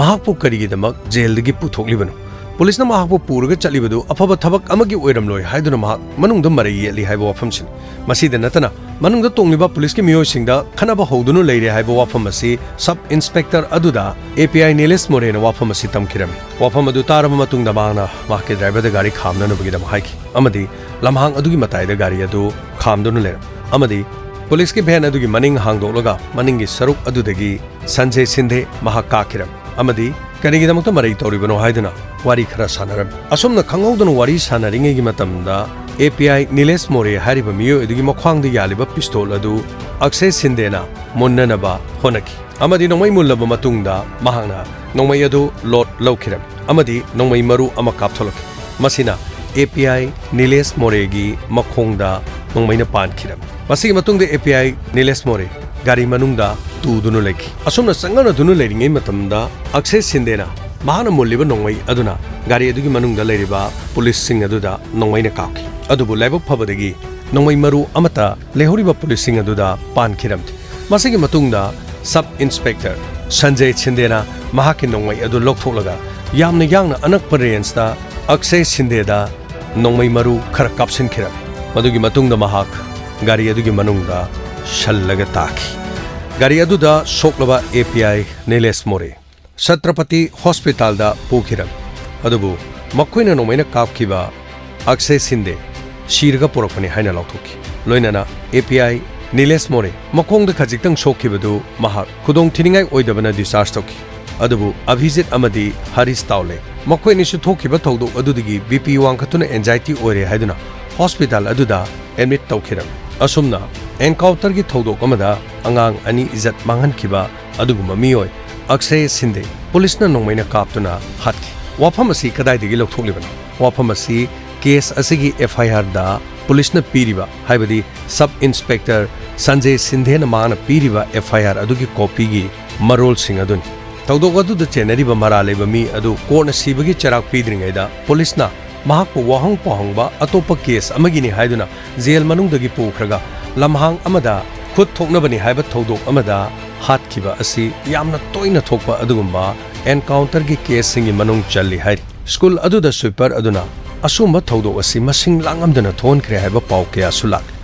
ꯃꯍꯥꯛꯄꯨ ꯀꯔꯤꯒꯤꯗꯃꯛ ꯖꯦꯜꯗꯒꯤ ꯄꯨꯊꯣꯛꯂꯤꯕꯅꯣ? ꯄꯨꯂꯤꯁꯅ ꯃꯍꯥꯛꯄꯨ ꯄꯨꯔꯒ ꯆꯠꯂꯤꯕꯗꯨ ꯑꯐꯕ ꯊꯕꯛ ꯑꯃꯒꯤ ꯑꯣꯏꯔꯝꯂꯣꯏ ꯍꯥꯏꯗꯨꯅ ꯃꯍꯥꯛ ꯃꯅꯨꯡꯗ ꯃꯔꯩ ꯌꯦꯠꯂꯤ ꯍꯥꯏꯕ ꯋꯥꯐꯝꯁꯤꯅꯤ꯫ ꯃꯁꯤꯗ ꯅꯠꯇꯅ ꯃꯅꯨꯡꯗ ꯇꯣꯡꯂꯤꯕ ꯄꯨꯂꯤꯁꯀꯤ ꯃꯤꯑꯣꯏꯁꯤꯡꯗ ꯈꯠꯅꯕ ꯍꯧꯗꯨꯅ ꯂꯩꯔꯦ ꯍꯥꯏꯕ ꯋꯥꯐꯝ ꯑꯁꯤ ꯁꯕ ꯏꯟꯁꯄꯦꯛꯇꯔ ꯑꯗꯨꯗ ꯑꯦ ꯄꯤ ꯑꯥꯏ ꯅꯤꯂꯦꯁ ꯃꯣꯔꯦꯅ ꯋꯥꯐꯝ ꯑꯁꯤ ꯇꯝꯈꯤꯔꯝꯃꯤ꯫ ꯋꯥꯐꯝ ꯑꯗꯨ ꯇꯥꯔꯕ ꯃꯇꯨꯡꯗ ꯃꯍꯥꯛꯅ ꯃꯍꯥꯛꯀꯤ ꯗ꯭ꯔꯥꯏꯚꯔꯗ ꯒꯥꯔꯤ ꯈꯥꯝꯅꯅꯕꯒꯤꯗꯃꯛ ꯍꯥꯏꯈꯤ ꯑꯃꯗꯤ ꯂꯝꯍꯥꯡ ꯑꯗꯨꯒꯤ ꯃꯇꯥꯏꯗ ꯒꯥꯔꯤ ꯑꯗꯨ ꯈꯥꯝꯗꯨꯅ ꯂꯩꯔꯝꯃꯤ ꯑꯃꯗꯤ ꯄꯨꯂꯤꯁꯀꯤ ꯚꯦꯟ ꯑꯗꯨꯒꯤ ꯃꯅꯤꯡ ꯍꯥꯡꯗꯣꯛꯂꯒ ꯃꯅꯤꯡꯒꯤ ꯁꯔꯨꯛ ꯑꯗꯨꯗꯒꯤ ꯁꯟꯖꯦ ꯁꯤꯟꯗꯦ ꯃꯍꯥꯛ ꯀꯥꯈꯤꯔꯝꯃꯤ ꯑꯃꯗꯤ ꯀꯔꯤꯒꯤꯗꯃꯛꯇ ꯃꯔꯩ ꯇꯧꯔꯤꯕꯅꯣ ꯍꯥꯏꯗꯨꯅ ꯋꯥꯔꯤ ꯈꯔ ꯁꯥꯟꯅꯔꯝꯃꯤ꯫ ꯑꯁꯨꯝꯅ ꯈꯪꯍꯧꯗꯅ ꯋꯥꯔꯤ ꯁꯥꯟꯅꯔꯤꯉꯩꯒꯤ ꯃꯇꯝꯗ ꯑꯦ ꯄꯤ ꯑꯥꯏ ꯅꯤꯂꯦꯁ ꯃꯣꯔꯦ ꯍꯥꯏꯔꯤꯕ ꯃꯤꯑꯣꯏ ꯑꯗꯨꯒꯤ ꯃꯈ꯭ꯋꯥꯡꯗ ꯌꯥꯜꯂꯤꯕ ꯄꯤꯁꯇꯣꯜ ꯑꯗꯨ ꯑꯛꯁꯦ ꯁꯤꯟꯗꯦꯅ ꯃꯨꯟꯅꯅꯕ ꯍꯣꯠꯅꯈꯤ ꯑꯃꯗꯤ ꯅꯣꯡꯃꯩ ꯃꯨꯜꯂꯕ ꯃꯇꯨꯡꯗ ꯃꯍꯥꯛꯅ ꯅꯣꯡꯃꯩ ꯑꯗꯨ ꯂꯣꯗ ꯂꯧꯈꯤꯔꯝꯃꯤ ꯑꯃꯗꯤ ꯅꯣꯡꯃꯩ ꯃꯔꯨ ꯑꯃ ꯀꯥꯞꯊꯣꯛꯂꯛꯈꯤ꯫ ꯃꯁꯤꯅ ꯑꯦ ꯄꯤ ꯑꯥꯏ ꯅꯤꯂꯦꯁ ꯃꯣꯔꯦꯒꯤ ꯃꯈꯣꯡꯗ ꯅꯣꯡꯃꯩꯅ ꯄꯥꯟꯈꯤꯔꯝꯃꯤ꯫ ꯃꯁꯤꯒꯤ ꯃꯇꯨꯡꯗ ꯑꯦ ꯄꯤ ꯑꯥꯏ ꯅꯤꯂꯦꯁ ꯃꯣꯔꯦ ꯒꯥꯔꯤ ꯃꯅꯨꯡꯗ ꯇꯨꯗꯨꯅ ꯂꯩꯈꯤ꯫ ꯑꯁꯨꯝꯅ ꯆꯪꯅꯗꯨꯅ ꯂꯩꯔꯤꯉꯩ ꯃꯇꯝꯗ ꯑꯛꯁꯦ ꯁꯤꯟꯗꯦꯅ ꯃꯍꯥꯛꯅ ꯃꯨꯜꯂꯤꯕ ꯅꯣꯡꯃꯩ ꯑꯗꯨꯅ ꯒꯥꯔꯤ ꯑꯗꯨꯒꯤ ꯃꯅꯨꯡꯗ ꯂꯩꯔꯤꯕ ꯄꯨꯂꯤꯁꯁꯤꯡ ꯑꯗꯨꯗ ꯅꯣꯡꯃꯩꯅ ꯀꯥꯞꯈꯤ꯫ ꯑꯗꯨꯕꯨ ꯂꯥꯏꯕꯛ ꯐꯕꯗꯒꯤ ꯅꯣꯡꯃꯩ ꯃꯔꯨ ꯑꯃꯠꯇ ꯂꯩꯍꯧꯔꯤꯕ ꯄꯨꯂꯤꯁꯁꯤꯡ ꯑꯗꯨꯗ ꯄꯥꯟꯈꯤꯔꯝꯗꯦ꯫ ꯃꯁꯤꯒꯤ ꯃꯇꯨꯡꯗ ꯁꯕ ꯏꯟꯁꯄꯦꯛꯇꯔ ꯁꯟꯖꯦ ꯁꯤꯟꯗꯦꯅ ꯃꯍꯥꯛꯀꯤ ꯅꯣꯡꯃꯩ ꯑꯗꯨ ꯂꯧꯊꯣꯛꯂꯒ ꯌꯥꯝꯅ ꯌꯥꯡꯅ ꯑꯅꯛꯄ ꯔꯦꯟꯖꯇ ꯑꯛꯁꯦ ꯁꯤꯟꯗꯦꯗ ꯅꯣꯡꯃꯩ ꯃꯔꯨ ꯈꯔ ꯀꯥꯞꯁꯤꯟꯈꯤꯔꯝꯃꯤ꯫ ꯃꯗꯨꯒꯤ ꯃꯇꯨꯡꯗ ꯃꯍꯥꯛ ꯒꯥꯔꯤ ꯑꯗꯨꯒꯤ ꯃꯅꯨꯡꯗ ꯁꯜꯂꯒ ꯇꯥꯈꯤ꯫ ꯒꯥꯔꯤ ꯑꯗꯨꯗ ꯁꯣꯛꯂꯕ ꯑꯦ ꯄꯤ ꯑꯥꯏ ꯅꯤꯂꯦꯁ ꯃꯣꯔꯦ ꯁꯇ꯭ꯔꯄꯇꯤ ꯍꯣꯁꯄꯤꯇꯥꯜꯗ ꯄꯨꯈꯤꯔꯝꯃꯤ꯫ ꯑꯗꯨꯕꯨ ꯃꯈꯣꯏꯅ ꯅꯣꯡꯃꯩꯅ ꯀꯥꯞꯈꯤꯕ ꯑꯛꯁꯦ ꯁꯤꯟꯗꯦ ꯁꯤꯔꯒ ꯄꯨꯔꯛꯄꯅꯤ ꯍꯥꯏꯅ ꯂꯥꯎꯊꯣꯛꯈꯤ꯫ ꯂꯣꯏꯅꯅ ꯑꯦ ꯄꯤ ꯑꯥꯏ ꯅꯤꯂꯦꯁ ꯃꯣꯔꯦ ꯃꯈꯣꯡꯗ ꯈꯖꯤꯛꯇꯪ ꯁꯣꯛꯈꯤꯕꯗꯨ ꯃꯍꯥꯛ ꯈꯨꯗꯣꯡ ꯊꯤꯅꯤꯡꯉꯥꯏ ꯑꯣꯏꯗꯕꯅ ꯗꯤꯁꯆꯥꯔꯖ ꯇꯧꯈꯤ꯫ ꯑꯗꯨꯕꯨ ꯑꯚꯤꯖꯤꯠ ꯑꯃꯗꯤ ꯍꯔꯤꯁ ꯇꯥꯎꯂꯦ ꯃꯈꯣꯏ ꯑꯅꯤꯁꯨ ꯊꯣꯛꯈꯤꯕ ꯊꯧꯗꯣꯛ ꯑꯗꯨꯗꯒꯤ ꯕꯤ ꯄꯤ ꯋꯥꯡꯈꯠꯇꯨꯅ ꯑꯦꯟꯖꯥꯏꯇꯤ ꯑꯣꯏꯔꯦ ꯍꯥꯏꯗꯨꯅ ꯍꯣꯁꯄꯤꯇꯥꯜ ꯑꯗꯨꯗ ꯑꯦꯗꯃꯤꯠ ꯇꯧꯈꯤꯔꯝꯃꯤ꯫ ꯑꯁꯨꯝꯅ ꯑꯦꯟꯀꯥꯎꯟꯇꯔꯒꯤ ꯊꯧꯗꯣꯛ ꯑꯃꯗ ꯑꯉꯥꯡ ꯑꯅꯤ ꯏꯖꯠ ꯃꯥꯡꯍꯟꯈꯤꯕ ꯑꯗꯨꯒꯨꯝꯕ ꯃꯤꯑꯣꯏ ꯑꯛꯁꯦ ꯁꯤꯟꯗꯦ ꯄꯨꯂꯤꯁꯅ ꯅꯣꯡꯃꯩꯅ ꯀꯥꯞꯇꯨꯅ ꯍꯥꯠꯈꯤ꯫ ꯋꯥꯐꯝ ꯑꯁꯤ ꯀꯗꯥꯏꯗꯒꯤ ꯂꯧꯊꯣꯛꯂꯤꯕꯅꯣ? ꯋꯥꯐꯝ ꯑꯁꯤ ꯀꯦꯁ ꯑꯁꯤꯒꯤ ꯑꯦꯐ ꯑꯥꯏ ꯑꯥꯔꯗ ꯄꯨꯂꯤꯁꯅ ꯄꯤꯔꯤꯕ, ꯍꯥꯏꯕꯗꯤ ꯁꯕ ꯏꯟꯁꯄꯦꯛꯇꯔ ꯁꯟꯖꯦ ꯁꯤꯟꯗꯦꯅ ꯃꯥꯅ ꯄꯤꯔꯤꯕ ꯑꯦꯐ ꯑꯥꯏ ꯑꯥꯔ ꯑꯗꯨꯒꯤ ꯀꯣꯄꯤꯒꯤ ꯃꯔꯣꯜꯁꯤꯡ ꯑꯗꯨꯅꯤ꯫ ꯊꯧꯗꯣꯛ ꯑꯗꯨꯗ ꯆꯦꯟꯅꯔꯤꯕ ꯃꯔꯥꯜ ꯂꯩꯕ ꯃꯤ ꯑꯗꯨ ꯀꯣꯔꯠꯅ ꯁꯤꯕꯒꯤ ꯆꯩꯔꯥꯛ ꯄꯤꯗ꯭ꯔꯤꯉꯩꯗ ꯄꯨꯂꯤꯁꯅ ꯃꯍꯥꯛꯄꯨ ꯋꯥꯍꯪ ꯄꯥꯎꯍꯪꯕ ꯑꯇꯣꯞꯄ ꯀꯦꯁ ꯑꯃꯒꯤꯅꯤ ꯍꯥꯏꯗꯨꯅ ꯖꯦꯜ ꯃꯅꯨꯡꯗꯒꯤ ꯄꯨꯈ꯭ꯔꯒ ꯂꯝꯍꯥꯡ ꯑꯃꯗ ꯈꯨꯠ ꯊꯣꯛꯅꯕꯅꯤ ꯍꯥꯏꯕ ꯊꯧꯗꯣꯛ ꯑꯃꯗ ꯍꯥꯠꯈꯤꯕ ꯑꯁꯤ ꯌꯥꯝꯅ ꯇꯣꯏꯅ ꯊꯣꯛꯄ ꯑꯗꯨꯒꯨꯝꯕ ꯑꯦꯟꯀꯥꯎꯟꯇꯔꯒꯤ ꯀꯦꯁꯁꯤꯡꯒꯤ ꯃꯅꯨꯡ ꯆꯜꯂꯤ ꯍꯥꯏꯔꯤ꯫ ꯁ꯭ꯀꯨꯜ ꯑꯗꯨꯗ ꯁ꯭ꯋꯤꯄꯔ ꯑꯗꯨꯅ ꯑꯁꯨꯝꯕ ꯊꯧꯗꯣꯛ ꯑꯁꯤ ꯃꯁꯤꯡ ꯂꯥꯡꯉꯝꯗꯅ ꯊꯣꯛꯍꯟꯈ꯭ꯔꯦ ꯍꯥꯏꯕ ꯄꯥꯎ ꯀꯌꯥꯁꯨ ꯂꯥꯛꯂꯤ꯫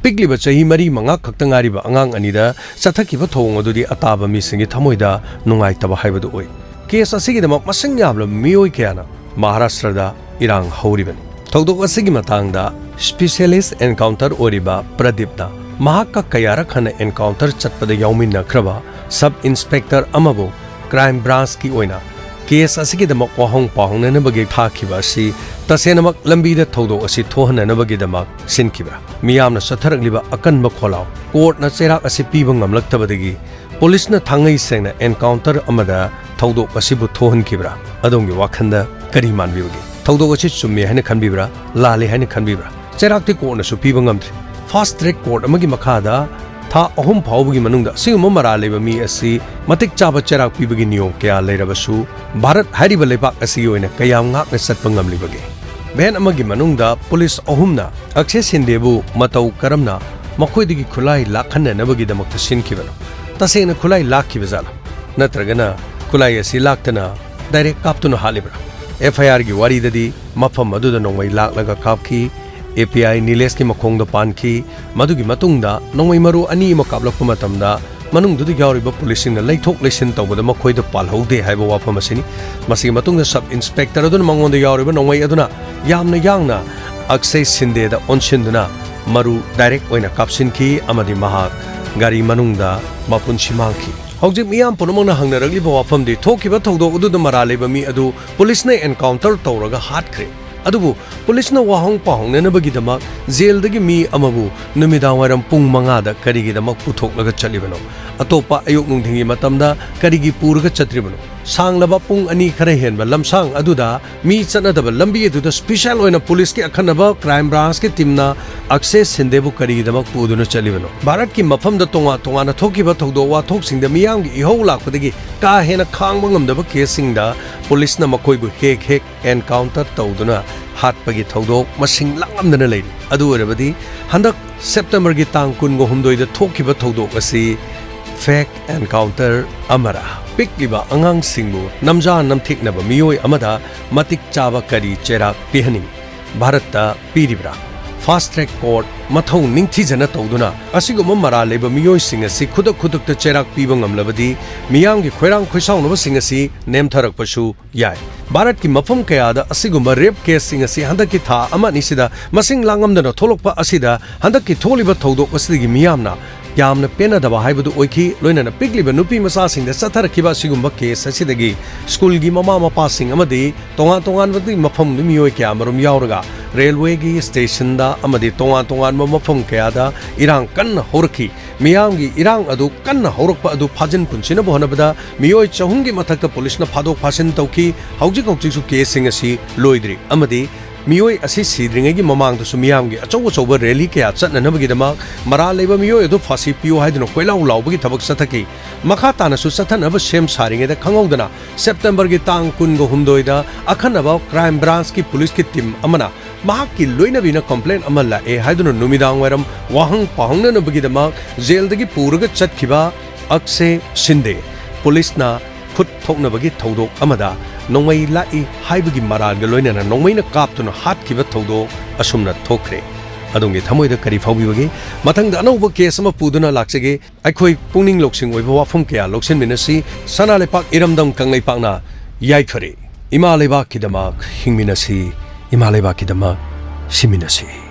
ꯄꯤꯛꯂꯤꯕ ꯆꯍꯤ ꯃꯔꯤ ꯃꯉꯥ ꯈꯛꯇ ꯉꯥꯏꯔꯤꯕ ꯑꯉꯥꯡ ꯑꯅꯤꯗ ꯆꯠꯊꯈꯤꯕ ꯊꯧꯑꯣꯡ ꯑꯗꯨꯗꯤ ꯑꯇꯥꯕ ꯃꯤꯁꯤꯡꯒꯤ ꯊꯃꯣꯏꯗ ꯅꯨꯡꯉꯥꯏꯇꯕ ꯍꯥꯏꯕꯗꯨ ꯑꯣꯏ꯫ ꯀꯦꯁ ꯑꯁꯤꯒꯤꯗꯃꯛ ꯃꯁꯤꯡ ꯌꯥꯝꯂꯕ ꯃꯤꯑꯣꯏ ꯀꯌꯥꯅ ꯃꯍꯥꯔꯥꯁꯇ꯭ꯔꯗ ꯏꯔꯥꯡ ꯍꯧꯔꯤꯕꯅꯤ꯫ ꯊꯧꯗꯣꯛ ꯑꯁꯤꯒꯤ ꯃꯇꯥꯡꯗ ꯁ꯭ꯄꯤꯁꯦꯂꯤꯁ ꯑꯦꯟꯀꯥꯎꯟꯇꯔ ꯑꯣꯏꯔꯤꯕ ꯄ꯭ꯔꯗꯤꯞꯅ ꯃꯍꯥꯛꯀ ꯀꯌꯥꯔꯛ ꯍꯟꯅ ꯑꯦꯟꯀꯥꯎꯟꯇꯔ ꯆꯠꯄꯗ ꯌꯥꯎꯃꯤꯟꯅꯈ꯭ꯔꯕ ꯁꯕ ꯏꯟꯁꯄꯦꯛꯇꯔ ꯑꯃꯕꯨ ꯀ꯭ꯔꯥꯏꯝ ꯕ꯭ꯔꯥꯟꯁꯀꯤ ꯑꯣꯏꯅ ꯀꯦꯁ ꯑꯁꯤꯒꯤꯗꯃꯛ ꯋꯥꯍꯪ ꯄꯥꯎꯍꯪꯅꯅꯕꯒꯤ ꯊꯥꯈꯤꯕ ꯑꯁꯤ ꯇꯁꯦꯡꯅꯃꯛ ꯂꯝꯕꯤꯗ ꯊꯧꯗꯣꯛ ꯑꯁꯤ ꯊꯣꯛꯍꯟꯅꯅꯕꯒꯤꯗꯃꯛ ꯁꯤꯟꯈꯤꯕ꯭ꯔꯥ? ꯃꯤꯌꯥꯝꯅ ꯆꯠꯊꯔꯛꯂꯤꯕ ꯑꯀꯟꯕ ꯈꯣꯜꯂꯥꯎ, ꯀꯣꯔꯠꯅ ꯆꯩꯔꯥꯛ ꯑꯁꯤ ꯄꯤꯕ ꯉꯝꯂꯛꯇꯕꯗꯒꯤ ꯄꯨꯂꯤꯁꯅ ꯊꯥꯡꯉꯩ ꯁꯦꯡꯅ ꯑꯦꯟꯀꯥꯎꯟꯇꯔ ꯑꯃꯗ ꯊꯧꯗꯣꯛ ꯑꯁꯤꯕꯨ ꯊꯣꯛꯍꯟꯈꯤꯕ꯭ꯔꯥ? ꯑꯗꯣꯝꯒꯤ ꯋꯥꯈꯜꯗ ꯀꯔꯤ ꯃꯥꯟꯕꯤꯕꯒꯦ? ꯊꯧꯗꯣꯛ ꯑꯁꯤ ꯆꯨꯝꯃꯤ ꯍꯥꯏꯅ ꯈꯟꯕꯤꯕ꯭ꯔꯥ, ꯂꯥꯜꯂꯤ ꯍꯥꯏꯅ ꯈꯟꯕꯤꯕ꯭ꯔꯥ? ꯆꯩꯔꯥꯛꯇꯤ ꯀꯣꯔꯠꯅꯁꯨ ꯄꯤꯕ ꯉꯝꯗ꯭ꯔꯤ꯫ ꯐꯥꯁꯠ ꯇ꯭ꯔꯦꯛ ꯀꯣꯔꯠ ꯑꯃꯒꯤ ꯃꯈꯥꯗ ꯊꯥ ꯑꯍꯨꯝ ꯐꯥꯎꯕꯒꯤ ꯃꯅꯨꯡꯗ ꯑꯁꯤꯒꯨꯝꯕ ꯃꯔꯥꯜ ꯂꯩꯕ ꯃꯤ ꯑꯁꯤ ꯃꯇꯤꯛ ꯆꯥꯕ ꯆꯩꯔꯥꯛ ꯄꯤꯕꯒꯤ ꯅꯤꯌꯣꯝ ꯀꯌꯥ ꯂꯩꯔꯕꯁꯨ, ꯚꯥꯔꯠ ꯍꯥꯏꯔꯤꯕ ꯂꯩꯕꯥꯛ ꯑꯁꯤꯒꯤ ꯑꯣꯏꯅ ꯀꯌꯥꯝ ꯉꯥꯛꯅ ꯆꯠꯄ ꯉꯝꯂꯤꯕꯒꯦ? ꯚꯦꯟ ꯑꯃꯒꯤ ꯃꯅꯨꯡꯗ ꯄꯨꯂꯤꯁ ꯑꯍꯨꯝꯅ ꯑꯛꯁꯦ ꯁꯤꯟꯗꯦꯕꯨ ꯃꯇꯧ ꯀꯔꯝꯅ ꯃꯈꯣꯏꯗꯒꯤ ꯈꯨꯠꯂꯥꯏ ꯂꯥꯛꯍꯟꯅꯅꯕꯒꯤꯗꯃꯛꯇ ꯁꯤꯟꯈꯤꯕꯅꯣ? ꯇꯁꯦꯡꯅ ꯈꯨꯠꯂꯥꯏ ꯂꯥꯛꯈꯤꯕ ꯖꯥꯠꯂꯥ? ꯅꯠꯇ꯭ꯔꯒꯅ ꯈꯨꯠꯂꯥꯏ ꯑꯁꯤ ꯂꯥꯛꯇꯅ ꯗꯥꯏꯔꯦꯛ ꯀꯥꯞꯇꯨꯅ ꯍꯥꯠꯂꯤꯕ꯭ꯔꯥ? ꯑꯦꯐ ꯑꯥꯏ ꯑꯥꯔꯒꯤ ꯋꯥꯔꯤꯗꯗꯤ ꯃꯐꯝ ꯑꯗꯨꯗ ꯅꯣꯡꯃꯩ ꯂꯥꯛꯂꯒ ꯀꯥꯞꯈꯤ, ꯑꯦ ꯄꯤ ꯑꯥꯏ ꯅꯤꯂꯦꯁꯀꯤ ꯃꯈꯣꯡꯗ ꯄꯥꯟꯈꯤ꯫ ꯃꯗꯨꯒꯤ ꯃꯇꯨꯡꯗ ꯅꯣꯡꯃꯩ ꯃꯔꯨ ꯑꯅꯤ ꯑꯃ ꯀꯥꯞꯂꯛꯄ ꯃꯇꯝꯗ ꯃꯅꯨꯡꯗꯨꯗ ꯌꯥꯎꯔꯤꯕ ꯄꯨꯂꯤꯁꯁꯤꯡꯅ ꯂꯩꯊꯣꯛ ꯂꯩꯁꯤꯟ ꯇꯧꯕꯗ ꯃꯈꯣꯏꯗ ꯄꯥꯜꯍꯧꯗꯦ ꯍꯥꯏꯕ ꯋꯥꯐꯝ ꯑꯁꯤꯅꯤ꯫ ꯃꯁꯤꯒꯤ ꯃꯇꯨꯡꯗ ꯁꯕ ꯏꯟꯁꯄꯦꯛꯇꯔ ꯑꯗꯨꯅ ꯃꯉꯣꯟꯗ ꯌꯥꯎꯔꯤꯕ ꯅꯣꯡꯃꯩ ꯑꯗꯨꯅ ꯌꯥꯝꯅ ꯌꯥꯡꯅ ꯑꯛꯁꯦ ꯁꯤꯟꯗꯦꯗ ꯑꯣꯟꯁꯤꯟꯗꯨꯅ ꯃꯔꯨ ꯗꯥꯏꯔꯦꯛ ꯑꯣꯏꯅ ꯀꯥꯞꯁꯤꯟꯈꯤ ꯑꯃꯗꯤ ꯃꯍꯥꯛ ꯒꯥꯔꯤ ꯃꯅꯨꯡꯗ ꯃꯄꯨꯟꯁꯤ ꯃꯥꯡꯈꯤ꯫ ꯍꯧꯖꯤꯛ ꯃꯤꯌꯥꯝ ꯄꯨꯝꯅꯃꯛꯅ ꯍꯪꯅꯔꯛꯂꯤꯕ ꯋꯥꯐꯝꯗꯤ ꯊꯣꯛꯈꯤꯕ ꯊꯧꯗꯣꯛ ꯑꯗꯨꯗ ꯃꯔꯥꯜ ꯂꯩꯕ ꯃꯤ ꯑꯗꯨ ꯄꯨꯂꯤꯁꯅ ꯑꯦꯟꯀꯥꯎꯟꯇꯔ ꯇꯧꯔꯒ ꯍꯥꯠꯈ꯭ꯔꯦ꯫ ꯑꯗꯨꯕꯨ ꯄꯨꯂꯤꯁꯅ ꯋꯥꯍꯪ ꯄꯥꯎꯍꯪꯅꯅꯕꯒꯤꯗꯃꯛ ꯖꯦꯜꯗꯒꯤ ꯃꯤ ꯑꯃꯕꯨ ꯅꯨꯃꯤꯗꯥꯡꯋꯥꯏꯔꯝ ꯄꯨꯡ ꯃꯉꯥꯗ ꯀꯔꯤꯒꯤꯗꯃꯛ ꯄꯨꯊꯣꯛꯂꯒ ꯆꯠꯂꯤꯕꯅꯣ? ꯑꯇꯣꯞꯄ ꯑꯌꯨꯛ ꯅꯨꯡꯊꯤꯟꯒꯤ ꯃꯇꯝꯗ ꯀꯔꯤꯒꯤ ꯄꯨꯔꯒ ꯆꯠꯇ꯭ꯔꯤꯕꯅꯣ? ꯁꯥꯡꯂꯕ ꯄꯨꯡ ꯑꯅꯤ ꯈꯔ ꯍꯦꯟꯕ ꯂꯝꯁꯥꯡ ꯑꯗꯨꯗ ꯃꯤ ꯆꯠꯅꯗꯕ ꯂꯝꯕꯤ ꯑꯗꯨꯗ ꯁ꯭ꯄꯤꯁꯦꯜ ꯑꯣꯏꯅ ꯄꯨꯂꯤꯁꯀꯤ ꯑꯈꯟꯅꯕ ꯀ꯭ꯔꯥꯏꯝ ꯕ꯭ꯔꯥꯟꯁꯀꯤ ꯇꯤꯝꯅ ꯑꯛꯁꯦ ꯁꯤꯟꯗꯦꯕꯨ ꯀꯔꯤꯒꯤꯗꯃꯛ ꯄꯨꯗꯨꯅ ꯆꯠꯂꯤꯕꯅꯣ? ꯚꯥꯔꯠꯀꯤ ꯃꯐꯝꯗ ꯇꯣꯉꯥꯟ ꯇꯣꯉꯥꯟꯅ ꯊꯣꯛꯈꯤꯕ ꯊꯧꯗꯣꯛ ꯋꯥꯊꯣꯛꯁꯤꯡꯗ ꯃꯤꯌꯥꯝꯒꯤ ꯏꯍꯧ ꯂꯥꯛꯄꯗꯒꯤ ꯀꯥ ꯍꯦꯟꯅ ꯈꯥꯡꯕ ꯉꯝꯗꯕ ꯀꯦꯁꯁꯤꯡꯗ ꯄꯨꯂꯤꯁꯅ ꯃꯈꯣꯏꯕꯨ ꯍꯦꯛ ꯍꯦꯛ ꯑꯦꯟꯀꯥꯎꯟꯇꯔ ꯇꯧꯗꯨꯅ ꯍꯥꯠꯄꯒꯤ ꯊꯧꯗꯣꯛ ꯃꯁꯤꯡ ꯂꯥꯡꯂꯝꯗꯅ ꯂꯩꯔꯤ꯫ ꯑꯗꯨ ꯑꯣꯏꯔꯕꯗꯤ ꯍꯟꯗꯛ ꯁꯦꯞꯇꯦꯝꯕꯔꯒꯤ ꯇꯥꯡ ꯀꯨꯟꯒꯍꯨꯝꯗꯣꯏꯗ ꯊꯣꯛꯈꯤꯕ ꯊꯧꯗꯣꯛ ꯑꯁꯤ ꯐꯦꯛ ꯑꯦꯟꯀꯥꯎꯟꯇꯔ ꯑꯃꯔ? ꯄꯤꯛꯂꯤꯕ ꯑꯉꯥꯡꯁꯤꯡꯕꯨ ꯅꯝꯖꯥ ꯅꯝꯊꯦꯛꯅꯕ ꯃꯤꯑꯣꯏ ꯑꯃꯗ ꯃꯇꯤꯛ ꯆꯥꯕ ꯀꯔꯤ ꯆꯩꯔꯥꯛ ꯄꯤꯍꯟꯅꯤꯡꯏ? ꯚꯥꯔꯠꯇ ꯄꯤꯔꯤꯕ꯭ꯔꯥ? ꯐꯥꯁ ꯇ꯭ꯔꯦꯛ ꯀꯣꯔꯠ ꯃꯊꯧ ꯅꯤꯡꯊꯤꯖꯅ ꯇꯧꯗꯨꯅ ꯑꯁꯤꯒꯨꯝꯕ ꯃꯔꯥꯜ ꯂꯩꯕ ꯃꯤꯑꯣꯏꯁꯤꯡ ꯑꯁꯤ ꯈꯨꯗꯛ ꯈꯨꯗꯛꯇ ꯆꯩꯔꯥꯛ ꯄꯤꯕ ꯉꯝꯂꯕꯗꯤ ꯃꯤꯌꯥꯝꯒꯤ ꯈꯣꯏꯔꯥꯡ ꯈꯣꯏꯁꯥꯎꯅꯕꯁꯤꯡ ꯑꯁꯤ ꯅꯦꯝꯊꯔꯛꯄꯁꯨ ꯌꯥꯏ꯫ ꯚꯥꯔꯠꯀꯤ ꯃꯐꯝ ꯀꯌꯥꯗ ꯑꯁꯤꯒꯨꯝꯕ ꯔꯦꯞ ꯀꯦꯁꯁꯤꯡ ꯑꯁꯤ ꯍꯟꯗꯛꯀꯤ ꯊꯥ ꯑꯃ ꯑꯅꯤꯁꯤꯗ ꯃꯁꯤꯡ ꯂꯥꯡꯉꯝꯗꯅ ꯊꯣꯛꯂꯛꯄ ꯑꯁꯤꯗ ꯍꯟꯗꯛꯀꯤ ꯊꯣꯛꯂꯤꯕ ꯊꯧꯗꯣꯛ ꯑꯁꯤꯗꯒꯤ ꯃꯤꯌꯥꯝꯅ ꯌꯥꯝꯅ ꯄꯦꯟꯅꯗꯕ ꯍꯥꯏꯕꯗꯨ ꯑꯣꯏꯈꯤ꯫ ꯂꯣꯏꯅꯅ ꯄꯤꯛꯂꯤꯕ ꯅꯨꯄꯤ ꯃꯆꯥꯁꯤꯡꯗ ꯆꯠꯊꯔꯛꯈꯤꯕ ꯑꯁꯤꯒꯨꯝꯕ ꯀꯦꯁ ꯑꯁꯤꯗꯒꯤ ꯁ꯭ꯀꯨꯜꯒꯤ ꯃꯃꯥ ꯃꯄꯥꯁꯤꯡ ꯑꯃꯗꯤ ꯇꯣꯉꯥꯟ ꯇꯣꯉꯥꯟꯕ ꯃꯐꯝꯒꯤ ꯃꯤꯑꯣꯏ ꯀꯌꯥ ꯑꯃꯔꯣꯝ ꯌꯥꯎꯔꯒ ꯔꯦꯜꯋꯦꯒꯤ ꯁ꯭ꯇꯦꯁꯟꯗ ꯑꯃꯗꯤ ꯇꯣꯉꯥꯟ ꯇꯣꯉꯥꯟꯕ ꯃꯐꯝ ꯀꯌꯥꯗ ꯏꯔꯥꯡ ꯀꯟꯅ ꯍꯧꯔꯛꯈꯤ꯫ ꯃꯤꯌꯥꯝꯒꯤ ꯏꯔꯥꯡ ꯑꯗꯨ ꯀꯟꯅ ꯍꯧꯔꯛꯄ ꯑꯗꯨ ꯐꯥꯖꯤꯟ ꯄꯨꯟꯁꯤꯟꯅꯕ ꯍꯣꯠꯅꯕꯗ ꯃꯤꯑꯣꯏ ꯆꯍꯨꯝꯒꯤ ꯃꯊꯛꯇ ꯄꯨꯂꯤꯁꯅ ꯐꯥꯗꯣꯛ ꯐꯥꯖꯤꯟ ꯇꯧꯈꯤ꯫ ꯍꯧꯖꯤꯛ ꯍꯧꯖꯤꯛꯁꯨ ꯀꯦꯁꯁꯤꯡ ꯑꯁꯤ ꯂꯣꯏꯗ꯭ꯔꯤ ꯑꯃꯗꯤ ꯃꯤꯑꯣꯏ ꯑꯁꯤ ꯁꯤꯗ꯭ꯔꯤꯉꯩꯒꯤ ꯃꯃꯥꯡꯗꯁꯨ ꯃꯤꯌꯥꯝꯒꯤ ꯑꯆꯧ ꯑꯆꯧꯕ ꯔꯦꯂꯤ ꯀꯌꯥ ꯆꯠꯅꯅꯕꯒꯤꯗꯃꯛ ꯃꯔꯥꯜ ꯂꯩꯕ ꯃꯤꯑꯣꯏ ꯑꯗꯨ ꯐꯥꯁꯤ ꯄꯤꯌꯨ ꯍꯥꯏꯗꯨꯅ ꯀꯣꯏꯂꯥꯎ ꯂꯥꯎꯕꯒꯤ ꯊꯕꯛ ꯆꯠꯊꯈꯤ꯫ ꯃꯈꯥ ꯇꯥꯅꯁꯨ ꯆꯠꯊꯅꯕ ꯁꯦꯝ ꯁꯥꯔꯤꯉꯩꯗ ꯈꯪꯍꯧꯗꯅ ꯁꯦꯞꯇꯦꯝꯕꯔꯒꯤ ꯇꯥꯡ ꯀꯨꯟꯒ ꯍꯨꯝꯗꯣꯏꯗ ꯑꯈꯟꯅꯕ ꯀ꯭ꯔꯥꯏꯝ ꯕ꯭ꯔꯥꯟꯁꯀꯤ ꯄꯨꯂꯤꯁꯀꯤ ꯇꯤꯝ ꯑꯃꯅ ꯃꯍꯥꯛꯀꯤ ꯂꯣꯏꯅꯕꯤꯅ ꯀꯝꯄ꯭ꯂꯦꯟ ꯑꯃ ꯂꯥꯛꯑꯦ ꯍꯥꯏꯗꯨꯅ ꯅꯨꯃꯤꯗꯥꯡ ꯋꯥꯏꯔꯝ ꯋꯥꯍꯪ ꯄꯥꯎꯍꯪꯅꯅꯕꯒꯤꯗꯃꯛ ꯖꯦꯜꯗꯒꯤ ꯄꯨꯔꯒ ꯆꯠꯈꯤꯕ ꯑꯛꯁꯦ ꯁꯤꯟꯗꯦ ꯄꯨꯂꯤꯁꯅ ꯈꯨꯠ ꯊꯣꯛꯅꯕꯒꯤ ꯊꯧꯗꯣꯛ ꯑꯃꯗ ꯅꯣꯡꯃꯩ ꯂꯥꯛꯏ ꯍꯥꯏꯕꯒꯤ ꯃꯔꯥꯜꯒ ꯂꯣꯏꯅꯅ ꯅꯣꯡꯃꯩꯅ ꯀꯥꯞꯇꯨꯅ ꯍꯥꯠꯈꯤꯕ ꯊꯧꯗꯣꯛ ꯑꯁꯨꯝꯅ ꯊꯣꯛꯈ꯭ꯔꯦ꯫ ꯑꯗꯣꯝꯒꯤ ꯊꯃꯣꯏꯗ ꯀꯔꯤ ꯐꯥꯎꯕꯤꯕꯒꯦ? ꯃꯊꯪꯗ ꯑꯅꯧꯕ ꯀꯦꯁ ꯑꯃ ꯄꯨꯗꯨꯅ ꯂꯥꯛꯆꯒꯦ꯫ ꯑꯩꯈꯣꯏ ꯄꯨꯛꯅꯤꯡ ꯂꯧꯁꯤꯡ ꯑꯣꯏꯕ ꯋꯥꯐꯝ ꯀꯌꯥ ꯂꯧꯁꯤꯟꯃꯤꯟꯅꯁꯤ꯫ ꯁꯅꯥ ꯂꯩꯄꯥꯛ ꯏꯔꯝꯗꯝ ꯀꯪꯂꯩꯄꯥꯛꯅ ꯌꯥꯏꯐꯔꯦ꯫ ꯏꯃꯥ ꯂꯩꯕꯥꯛꯀꯤꯗꯃꯛ ꯍꯤꯡꯃꯤꯟꯅꯁꯤ, ꯏꯃꯥ ꯂꯩꯕꯥꯛꯀꯤꯗꯃꯛ ꯁꯤꯃꯤꯟꯅꯁꯤ꯫